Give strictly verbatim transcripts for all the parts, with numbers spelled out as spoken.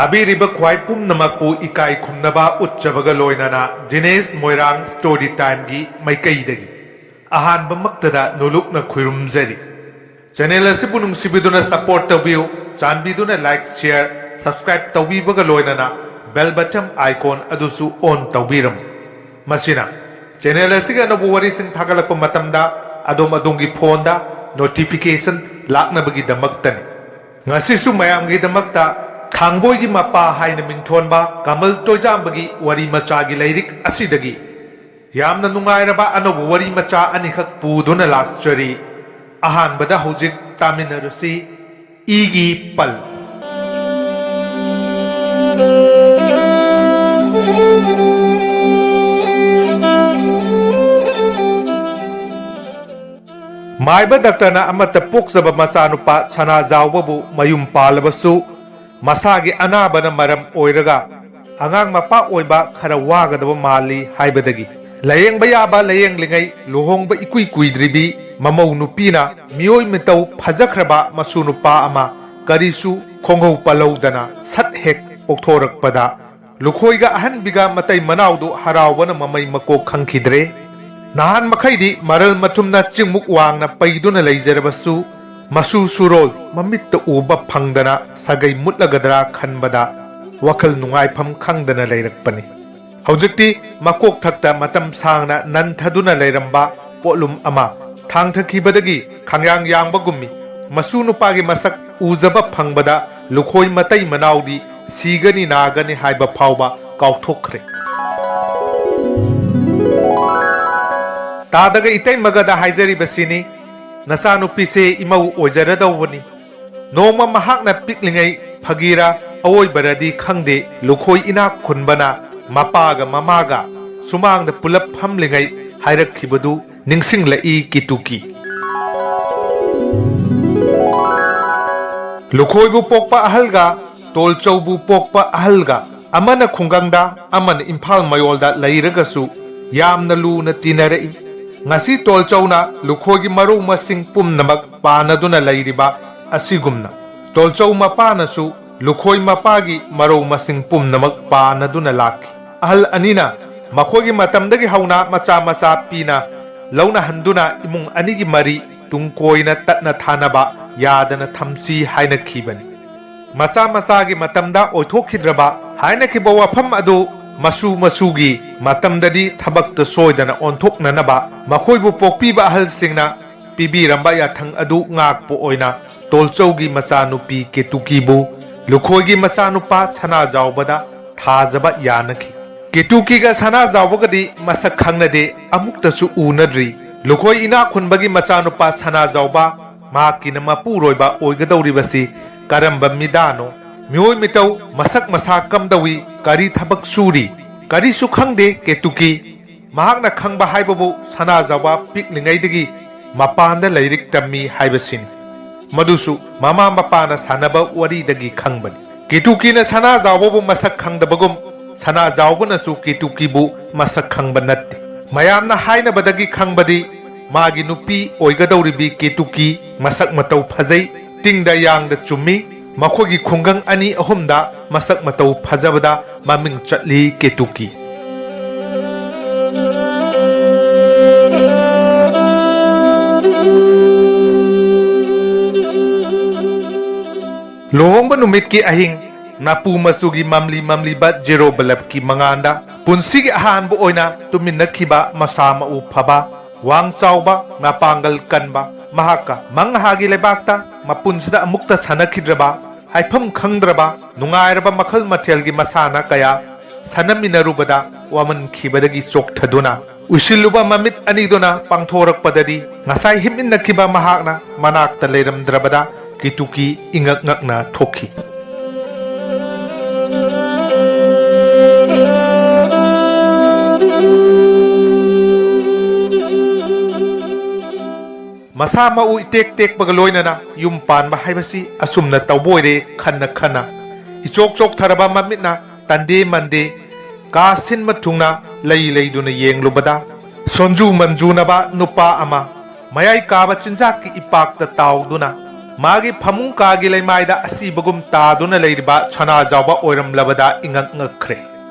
ꯇꯥꯕꯤꯔꯤꯕ ꯈ꯭ꯋꯥꯏ ꯄꯨꯝꯅꯃꯛꯄꯨ ꯏꯀꯥꯏ ꯈꯨꯝꯅꯕ ꯎꯠꯆꯕꯒ ꯂꯣꯏꯅꯅ ꯗꯤꯅꯦꯁ ꯃꯣꯏꯔꯥꯡ ꯁ꯭ꯇꯣꯔꯤ ꯇꯥꯏꯝꯒꯤ ꯃꯥꯏꯀꯩꯗꯒꯤ ꯑꯍꯥꯟꯕꯃꯛꯇꯗ ꯅꯣꯂꯨꯛꯅ ꯈꯨꯔꯨꯝꯖꯔꯤ꯫ ꯆꯦꯅꯦꯜ ꯑꯁꯤꯕꯨ ꯅꯨꯡꯁꯤꯕꯤꯗꯨꯅ ꯁꯄꯣꯔꯠ ꯇꯧꯕꯤꯌꯨ꯫ ꯆꯥꯟꯕꯤꯗꯨꯅ ꯂꯥꯏꯛ, ꯁꯤꯌꯔ, ꯁꯕꯁꯀ꯭ꯔꯥꯏꯕ ꯇꯧꯕꯤꯕꯒ ꯂꯣꯏꯅꯅ ꯕꯦꯜ ꯕꯇꯟ ꯑꯥꯏꯀꯣꯟ ꯑꯗꯨꯁꯨ ꯑꯣꯟ ꯇꯧꯕꯤꯔꯝꯃꯨ꯫ ꯃꯁꯤꯅ ꯆꯦꯅꯦꯜ ꯑꯁꯤꯒꯤ ꯑꯅꯧꯕ ꯋꯥꯔꯤꯁꯤꯡ ꯊꯥꯒꯠꯂꯛꯄ ꯃꯇꯝꯗ ꯑꯗꯣꯝ ꯑꯗꯣꯝꯒꯤ ꯐꯣꯟꯗ ꯅꯣꯇꯤꯐꯤꯀꯦꯁꯟ ꯂꯥꯛꯅꯕꯒꯤꯗꯃꯛꯇꯅꯤ꯫ ꯉꯁꯤꯁꯨ ꯃꯌꯥꯝꯒꯤꯗꯃꯛꯇ ꯊꯥꯡꯕꯣꯏꯒꯤ ꯃꯄꯥ ꯍꯥꯏꯅ ꯃꯤꯡꯊꯣꯟꯕ ꯀꯃꯜ ꯇꯣꯏꯖꯥꯝꯕꯒꯤ ꯋꯥꯔꯤ ꯃꯆꯥꯒꯤ ꯂꯥꯏꯔꯤꯛ ꯑꯁꯤꯗꯒꯤ ꯌꯥꯝꯅ ꯅꯨꯡꯉꯥꯏꯔꯕ ꯑꯅꯧꯕ ꯋꯥꯔꯤ ꯃꯆꯥ ꯑꯅꯤꯈꯛ ꯄꯨꯗꯨꯅ ꯂꯥꯛꯆꯔꯤ꯫ ꯑꯍꯥꯟꯕꯗ ꯍꯧꯖꯤꯛ ꯇꯥꯃꯤꯟꯅꯔꯨꯁꯤ꯫ ꯏꯒꯤ ꯄꯜ꯫ ꯃꯥꯏꯕ ꯗꯥꯛꯇꯔꯅ ꯑꯃꯠꯇ ꯄꯣꯛꯆꯕ ꯃꯆꯥꯅꯨꯄꯥ ꯁꯅꯥꯖꯥꯎꯕꯕꯨ ꯃꯌꯨꯝ ꯄꯥꯜꯂꯕꯁꯨ ꯃꯁꯥꯒꯤ ꯑꯅꯥꯕꯅ ꯃꯔꯝ ꯑꯣꯏꯔꯒ ꯑꯉꯥꯡ ꯃꯄꯥ ꯑꯣꯏꯕ ꯈꯔ ꯋꯥꯒꯗꯕ ꯃꯥꯜꯂꯤ ꯍꯥꯏꯕꯗꯒꯤ ꯂꯥꯌꯦꯡꯕ ꯌꯥꯕ ꯂꯥꯌꯦꯡꯂꯤꯉꯩ ꯂꯨꯍꯣꯡꯕ ꯏꯀꯨꯏ ꯀꯨꯏꯗ꯭ꯔꯤꯕꯤ ꯃꯃꯧ ꯅꯨꯄꯤꯅ ꯃꯤꯑꯣꯏ ꯃꯤꯇꯧ ꯐꯖꯈ꯭ꯔꯕ ꯃꯁꯨ ꯅꯨꯄꯥ ꯑꯃ ꯀꯔꯤꯁꯨ ꯈꯣꯡꯍꯧ ꯄꯜꯍꯧꯗꯅ ꯁꯠ ꯍꯦꯛ ꯄꯣꯛꯊꯣꯔꯛꯄꯗ ꯂꯨꯈꯣꯏꯒ ꯑꯍꯟꯕꯤꯒ ꯃꯇꯩ ꯃꯅꯥꯎꯗꯨ ꯍꯔꯥꯎꯕꯅ ꯃꯃꯩ ꯃꯀꯣꯛ ꯈꯪꯈꯤꯗ꯭ꯔꯦ꯫ ꯅꯍꯥꯟ ꯃꯈꯩꯗꯤ ꯃꯔꯜ ꯃꯊꯨꯝꯅ ꯆꯤꯡꯃꯨꯛ ꯋꯥꯡꯅ ꯄꯩꯗꯨꯅ ꯂꯩꯖꯔꯕꯁꯨ ꯃꯁꯨ ꯁꯨꯔꯣꯜ ꯃꯃꯤꯠꯇ ꯎꯕ ꯐꯪꯗꯅ ꯁꯥꯒꯩ ꯃꯨꯠꯂꯒꯗ꯭ꯔꯥ ꯈꯟꯕꯗ ꯋꯥꯈꯜ ꯅꯨꯡꯉꯥꯏꯐꯝ ꯈꯪꯗꯅ ꯂꯩꯔꯛꯄꯅꯤ꯫ ꯍꯧꯖꯤꯛꯇꯤ ꯃꯀꯣꯛꯊꯛꯇ ꯃꯇꯝ ꯁꯥꯡꯅ ꯅꯟꯊꯗꯨꯅ ꯂꯩꯔꯝꯕ ꯄꯣꯠꯂꯨꯝ ꯑꯃ ꯊꯥꯡꯊꯈꯤꯕꯗꯒꯤ ꯈꯪꯌꯥꯡ ꯌꯥꯡꯕꯒꯨꯝꯃꯤ꯫ ꯃꯁꯨ ꯅꯨꯄꯥꯒꯤ ꯃꯁꯛ ꯎꯖꯕ ꯐꯪꯕꯗ ꯂꯨꯈꯣꯏ ꯃꯇꯩ ꯃꯅꯥꯎꯗꯤ ꯁꯤꯒꯅꯤ ꯅꯥꯒꯅꯤ ꯍꯥꯏꯕ ꯐꯥꯎꯕ ꯀꯥꯎꯊꯣꯛꯈ꯭ꯔꯦ꯫ ꯇꯥꯗꯒ ꯏꯇꯩꯃꯒꯗ ꯍꯥꯏꯖꯔꯤꯕꯁꯤꯅꯤ, ꯅꯆꯥꯅꯨꯄꯤꯁꯦ ꯏꯃꯧ ꯑꯣꯏꯖꯔꯗꯧꯕꯅꯤ꯫ ꯅꯣꯡꯃ ꯃꯍꯥꯛꯅ ꯄꯤꯛꯂꯤꯉꯩ ꯐꯥꯒꯤꯔꯥ ꯑꯋꯣꯏꯕꯔꯗꯤ ꯈꯪꯗꯦ, ꯂꯨꯈꯣꯏ ꯏꯅꯥꯛ ꯈꯨꯟꯕꯅ ꯃꯄꯥꯒ ꯃꯃꯥꯒ ꯁꯨꯃꯥꯡꯗ ꯄꯨꯂꯞ ꯐꯝꯂꯤꯉꯩ ꯍꯥꯏꯔꯛꯈꯤꯕꯗꯨ ꯅꯤꯡꯁꯤꯡꯂꯛꯏ ꯀꯤꯇꯨꯀꯤ꯫ ꯂꯨꯈꯣꯏꯕꯨ ꯄꯣꯛꯄ ꯑꯍꯜꯒ ꯇꯣꯜꯆꯧꯕꯨ ꯄꯣꯛꯄ ꯑꯍꯜꯒ ꯑꯃꯅ ꯈꯨꯡꯒꯪꯗ ꯑꯃꯅ ꯏꯝꯐꯥꯜ ꯃꯌꯣꯜꯗ ꯂꯩꯔꯒꯁꯨ ꯌꯥꯝꯅ ꯂꯨꯅ ꯇꯤꯟꯅꯔꯛꯏ꯫ ꯉꯁꯤ ꯇꯣꯜꯆꯧꯅ ꯂꯨꯈꯣꯏꯒꯤ ꯃꯔꯧ ꯃꯁꯤꯡ ꯄꯨꯝꯅꯃꯛ ꯄꯥꯟꯅꯗꯨꯅ ꯂꯩꯔꯤꯕ ꯑꯁꯤꯒꯨꯝꯅ ꯇꯣꯜꯆꯧ ꯃꯄꯥꯅꯁꯨ ꯂꯨꯈꯣꯏ ꯃꯄꯥꯒꯤ ꯃꯔꯧ ꯃꯁꯤꯡ ꯄꯨꯝꯅꯃꯛ ꯄꯥꯅꯗꯨꯅ ꯂꯥꯛꯈꯤ꯫ ꯑꯍꯜ ꯑꯅꯤꯅ ꯃꯈꯣꯏꯒꯤ ꯃꯇꯝꯗꯒꯤ ꯍꯧꯅ ꯃꯆꯥ ꯃꯆꯥ ꯄꯤꯅ ꯂꯧꯅꯍꯟꯗꯨꯅ ꯏꯃꯨꯡ ꯑꯅꯤꯒꯤ ꯃꯔꯤ ꯇꯨꯡ ꯀꯣꯏꯅ ꯇꯠꯅ ꯊꯥꯅꯕ ꯌꯥꯗꯅ ꯊꯝꯁꯤ ꯍꯥꯏꯅꯈꯤꯕꯅꯤ꯫ ꯃꯆꯥ ꯃꯆꯥꯒꯤ ꯃꯇꯝꯗ ꯑꯣꯏꯊꯣꯛꯈꯤꯗ꯭ꯔꯕ ꯍꯥꯏꯅꯈꯤꯕ ꯋꯥꯐꯝ ꯑꯗꯨ ꯃꯆꯨ ꯃꯆꯨꯒꯤ ꯃꯇꯝꯗꯗꯤ ꯊꯕꯛꯇ ꯁꯣꯏꯗꯅ ꯑꯣꯟꯊꯣꯛꯅꯅꯕ ꯃꯈꯣꯏꯕꯨ ꯄꯣꯛꯄꯤꯕ ꯑꯍꯜꯁꯤꯡꯅ ꯄꯤꯕꯤꯔꯝꯕ ꯌꯥꯊꯪ ꯑꯗꯨ ꯉꯥꯛꯄ ꯑꯣꯏꯅ ꯇꯣꯜꯆꯧꯒꯤ ꯃꯆꯥꯅꯨꯄꯤ ꯀꯦꯇꯨꯀꯤꯕꯨ ꯂꯨꯈꯣꯏꯒꯤ ꯃꯆꯥꯅꯨꯄꯥ ꯁꯅꯥꯖꯥꯎꯕꯗ ꯊꯥꯖꯕ ꯌꯥꯅꯈꯤ꯫ ꯀꯦꯇꯨꯀꯤꯒ ꯁꯅꯥꯖꯥꯎꯕꯒꯗꯤ ꯃꯁꯛ ꯈꯪꯅꯗꯦ, ꯑꯃꯨꯛꯇꯁꯨ ꯎꯅꯗ꯭ꯔꯤ꯫ ꯂꯨꯈꯣꯏ ꯏꯅꯥꯛ ꯈꯨꯟꯕꯒꯤ ꯃꯆꯥꯅꯨꯄꯥ ꯁꯅꯥꯖꯥꯎꯕ ꯃꯍꯥꯛꯀꯤꯅ ꯃꯄꯨꯔꯣꯏꯕ ꯑꯣꯏꯒꯗꯧꯔꯤꯕꯁꯤ ꯀꯔꯝꯕ ꯃꯤꯗꯥꯅꯣ? ꯃꯤꯑꯣꯏ ꯃꯤꯇꯧ, ꯃꯁꯛ ꯃꯁꯥ ꯀꯝꯗꯧꯏ? ꯀꯔꯤ ꯊꯕꯛ ꯁꯨꯔꯤ? ꯀꯔꯤꯁꯨ ꯈꯪꯗꯦ ꯀꯦꯇꯨꯀꯤ꯫ ꯃꯍꯥꯛꯅ ꯈꯪꯕ ꯍꯥꯏꯕꯕꯨ ꯁꯅꯥꯖꯥꯎꯕ ꯄꯤꯛꯂꯤꯉꯩꯗꯒꯤ ꯃꯄꯥꯟꯗ ꯂꯥꯏꯔꯤꯛ ꯇꯝꯃꯤ ꯍꯥꯏꯕꯁꯤꯅꯤ꯫ ꯃꯗꯨꯁꯨ ꯃꯃꯥ ꯃꯄꯥꯅ ꯁꯥꯟꯅꯕ ꯋꯥꯔꯤꯗꯒꯤ ꯈꯪꯕꯅꯤ꯫ ꯀꯦꯇꯨꯀꯤꯅ ꯁꯅꯥꯖꯥꯎꯕꯕꯨ ꯃꯁꯛ ꯈꯪꯗꯕꯒꯨꯝ ꯁꯅꯥꯖꯥꯎꯕꯅꯁꯨ ꯀꯦꯇꯨꯀꯤꯕꯨ ꯃꯁꯛ ꯈꯪꯕ ꯅꯠꯇꯦ꯫ ꯃꯌꯥꯝꯅ ꯍꯥꯏꯅꯕꯗꯒꯤ ꯈꯪꯕꯗꯤ ꯃꯥꯒꯤ ꯅꯨꯄꯤ ꯑꯣꯏꯒꯗꯧꯔꯤꯕꯤ ꯀꯦꯇꯨꯀꯤ ꯃꯁꯛ ꯃꯇꯧ ꯐꯖꯩ, ꯇꯤꯡꯗ ꯌꯥꯡꯗ ꯆꯨꯝꯃꯤ, ꯃꯈꯣꯏꯒꯤ ꯈꯨꯡꯒꯪ ꯑꯅꯤ ꯑꯍꯨꯝꯗ ꯃꯁꯛ ꯃꯇꯧ ꯐꯖꯕꯗ ꯃꯃꯤꯡ ꯆꯠꯂꯤ ꯀꯦꯇꯨꯀꯤ꯫ ꯂꯨꯍꯣꯡꯕ ꯅꯨꯃꯤꯠꯀꯤ ꯑꯍꯤꯡ, ꯅꯥꯄꯨ ꯃꯆꯨꯒꯤ ꯃꯝꯂꯤ ꯃꯝꯂꯤꯕ ꯖꯦꯔꯣ ꯕꯂꯕꯀꯤ ꯃꯉꯥꯟꯗ ꯄꯨꯟꯁꯤꯒꯤ ꯑꯍꯥꯟꯕ ꯑꯣꯏꯅ ꯇꯨꯃꯤꯟꯅꯈꯤꯕ ꯃꯁꯥ ꯃꯎ ꯐꯕ, ꯋꯥꯡ ꯆꯥꯎꯕ, ꯃꯄꯥꯡꯒꯜ ꯀꯟꯕ, ꯃꯍꯥꯛꯀ ꯃꯪꯍꯥꯒꯤ ꯂꯩꯕꯥꯛꯇ ꯃꯄꯨꯟꯁꯤꯗ ꯑꯃꯨꯛꯇ ꯁꯥꯟꯅꯈꯤꯗ꯭ꯔꯕ, ꯍꯥꯏꯐꯝ ꯈꯪꯗ꯭ꯔꯕ ꯅꯨꯡꯉꯥꯏꯔꯕ ꯃꯈꯜ ꯃꯊꯦꯜꯒꯤ ꯃꯁꯥꯟꯅ ꯀꯌꯥ ꯁꯥꯟꯅꯃꯤꯟꯅꯔꯨꯕꯗ ꯋꯥꯃꯟꯈꯤꯕꯗꯒꯤ ꯆꯣꯛꯊꯗꯨꯅ ꯎꯏꯁꯤꯜꯂꯨꯕ ꯃꯃꯤꯠ ꯑꯅꯤꯗꯨꯅ ꯄꯥꯡꯊꯣꯔꯛꯄꯗꯗꯤ ꯉꯁꯥꯏ ꯍꯤꯞꯃꯤꯟꯅꯈꯤꯕ ꯃꯍꯥꯛꯅ ꯃꯅꯥꯛꯇ ꯂꯩꯔꯝꯗ꯭ꯔꯕꯗ ꯀꯤꯇꯨꯀꯤ ꯏꯉꯛ ꯉꯛꯅ ꯊꯣꯛꯈꯤ꯫ ꯃꯁꯥ ꯃꯎ ꯏꯇꯦꯛ ꯇꯦꯛꯄꯒ ꯂꯣꯏꯅꯅ ꯌꯨꯝ ꯄꯥꯟꯕ ꯍꯥꯏꯕꯁꯤ ꯑꯁꯨꯝꯅ ꯇꯧꯕ ꯑꯣꯏꯔꯦ ꯈꯟꯅ ꯈꯟꯅ ꯏꯆꯣꯛ ꯆꯣꯛꯊꯔꯕ ꯃꯃꯤꯠꯅ ꯇꯟꯗꯦ ꯃꯟꯗꯦ ꯀꯥ ꯁꯤꯟꯕ ꯊꯨꯡꯅ ꯂꯩ ꯂꯩꯗꯨꯅ ꯌꯦꯡꯂꯨꯕꯗ ꯁꯣꯟꯖꯨ ꯃꯟꯖꯨꯅꯕ ꯅꯨꯄꯥ ꯑꯃ ꯃꯌꯥꯏ ꯀꯥꯕ ꯆꯤꯟꯖꯥꯛꯀꯤ ꯏꯄꯥꯛꯇ ꯇꯥꯎꯗꯨꯅ ꯃꯥꯒꯤ ꯐꯃꯨꯡ ꯀꯥꯒꯤ ꯂꯩꯃꯥꯏꯗ ꯑꯁꯤꯕꯒꯨꯝ ꯇꯥꯗꯨꯅ ꯂꯩꯔꯤꯕ ꯁꯅꯥꯖꯥꯎꯕ ꯑꯣꯏꯔꯝꯂꯕꯗ ꯏꯉꯛ ꯉꯛꯈ꯭ꯔꯦ꯫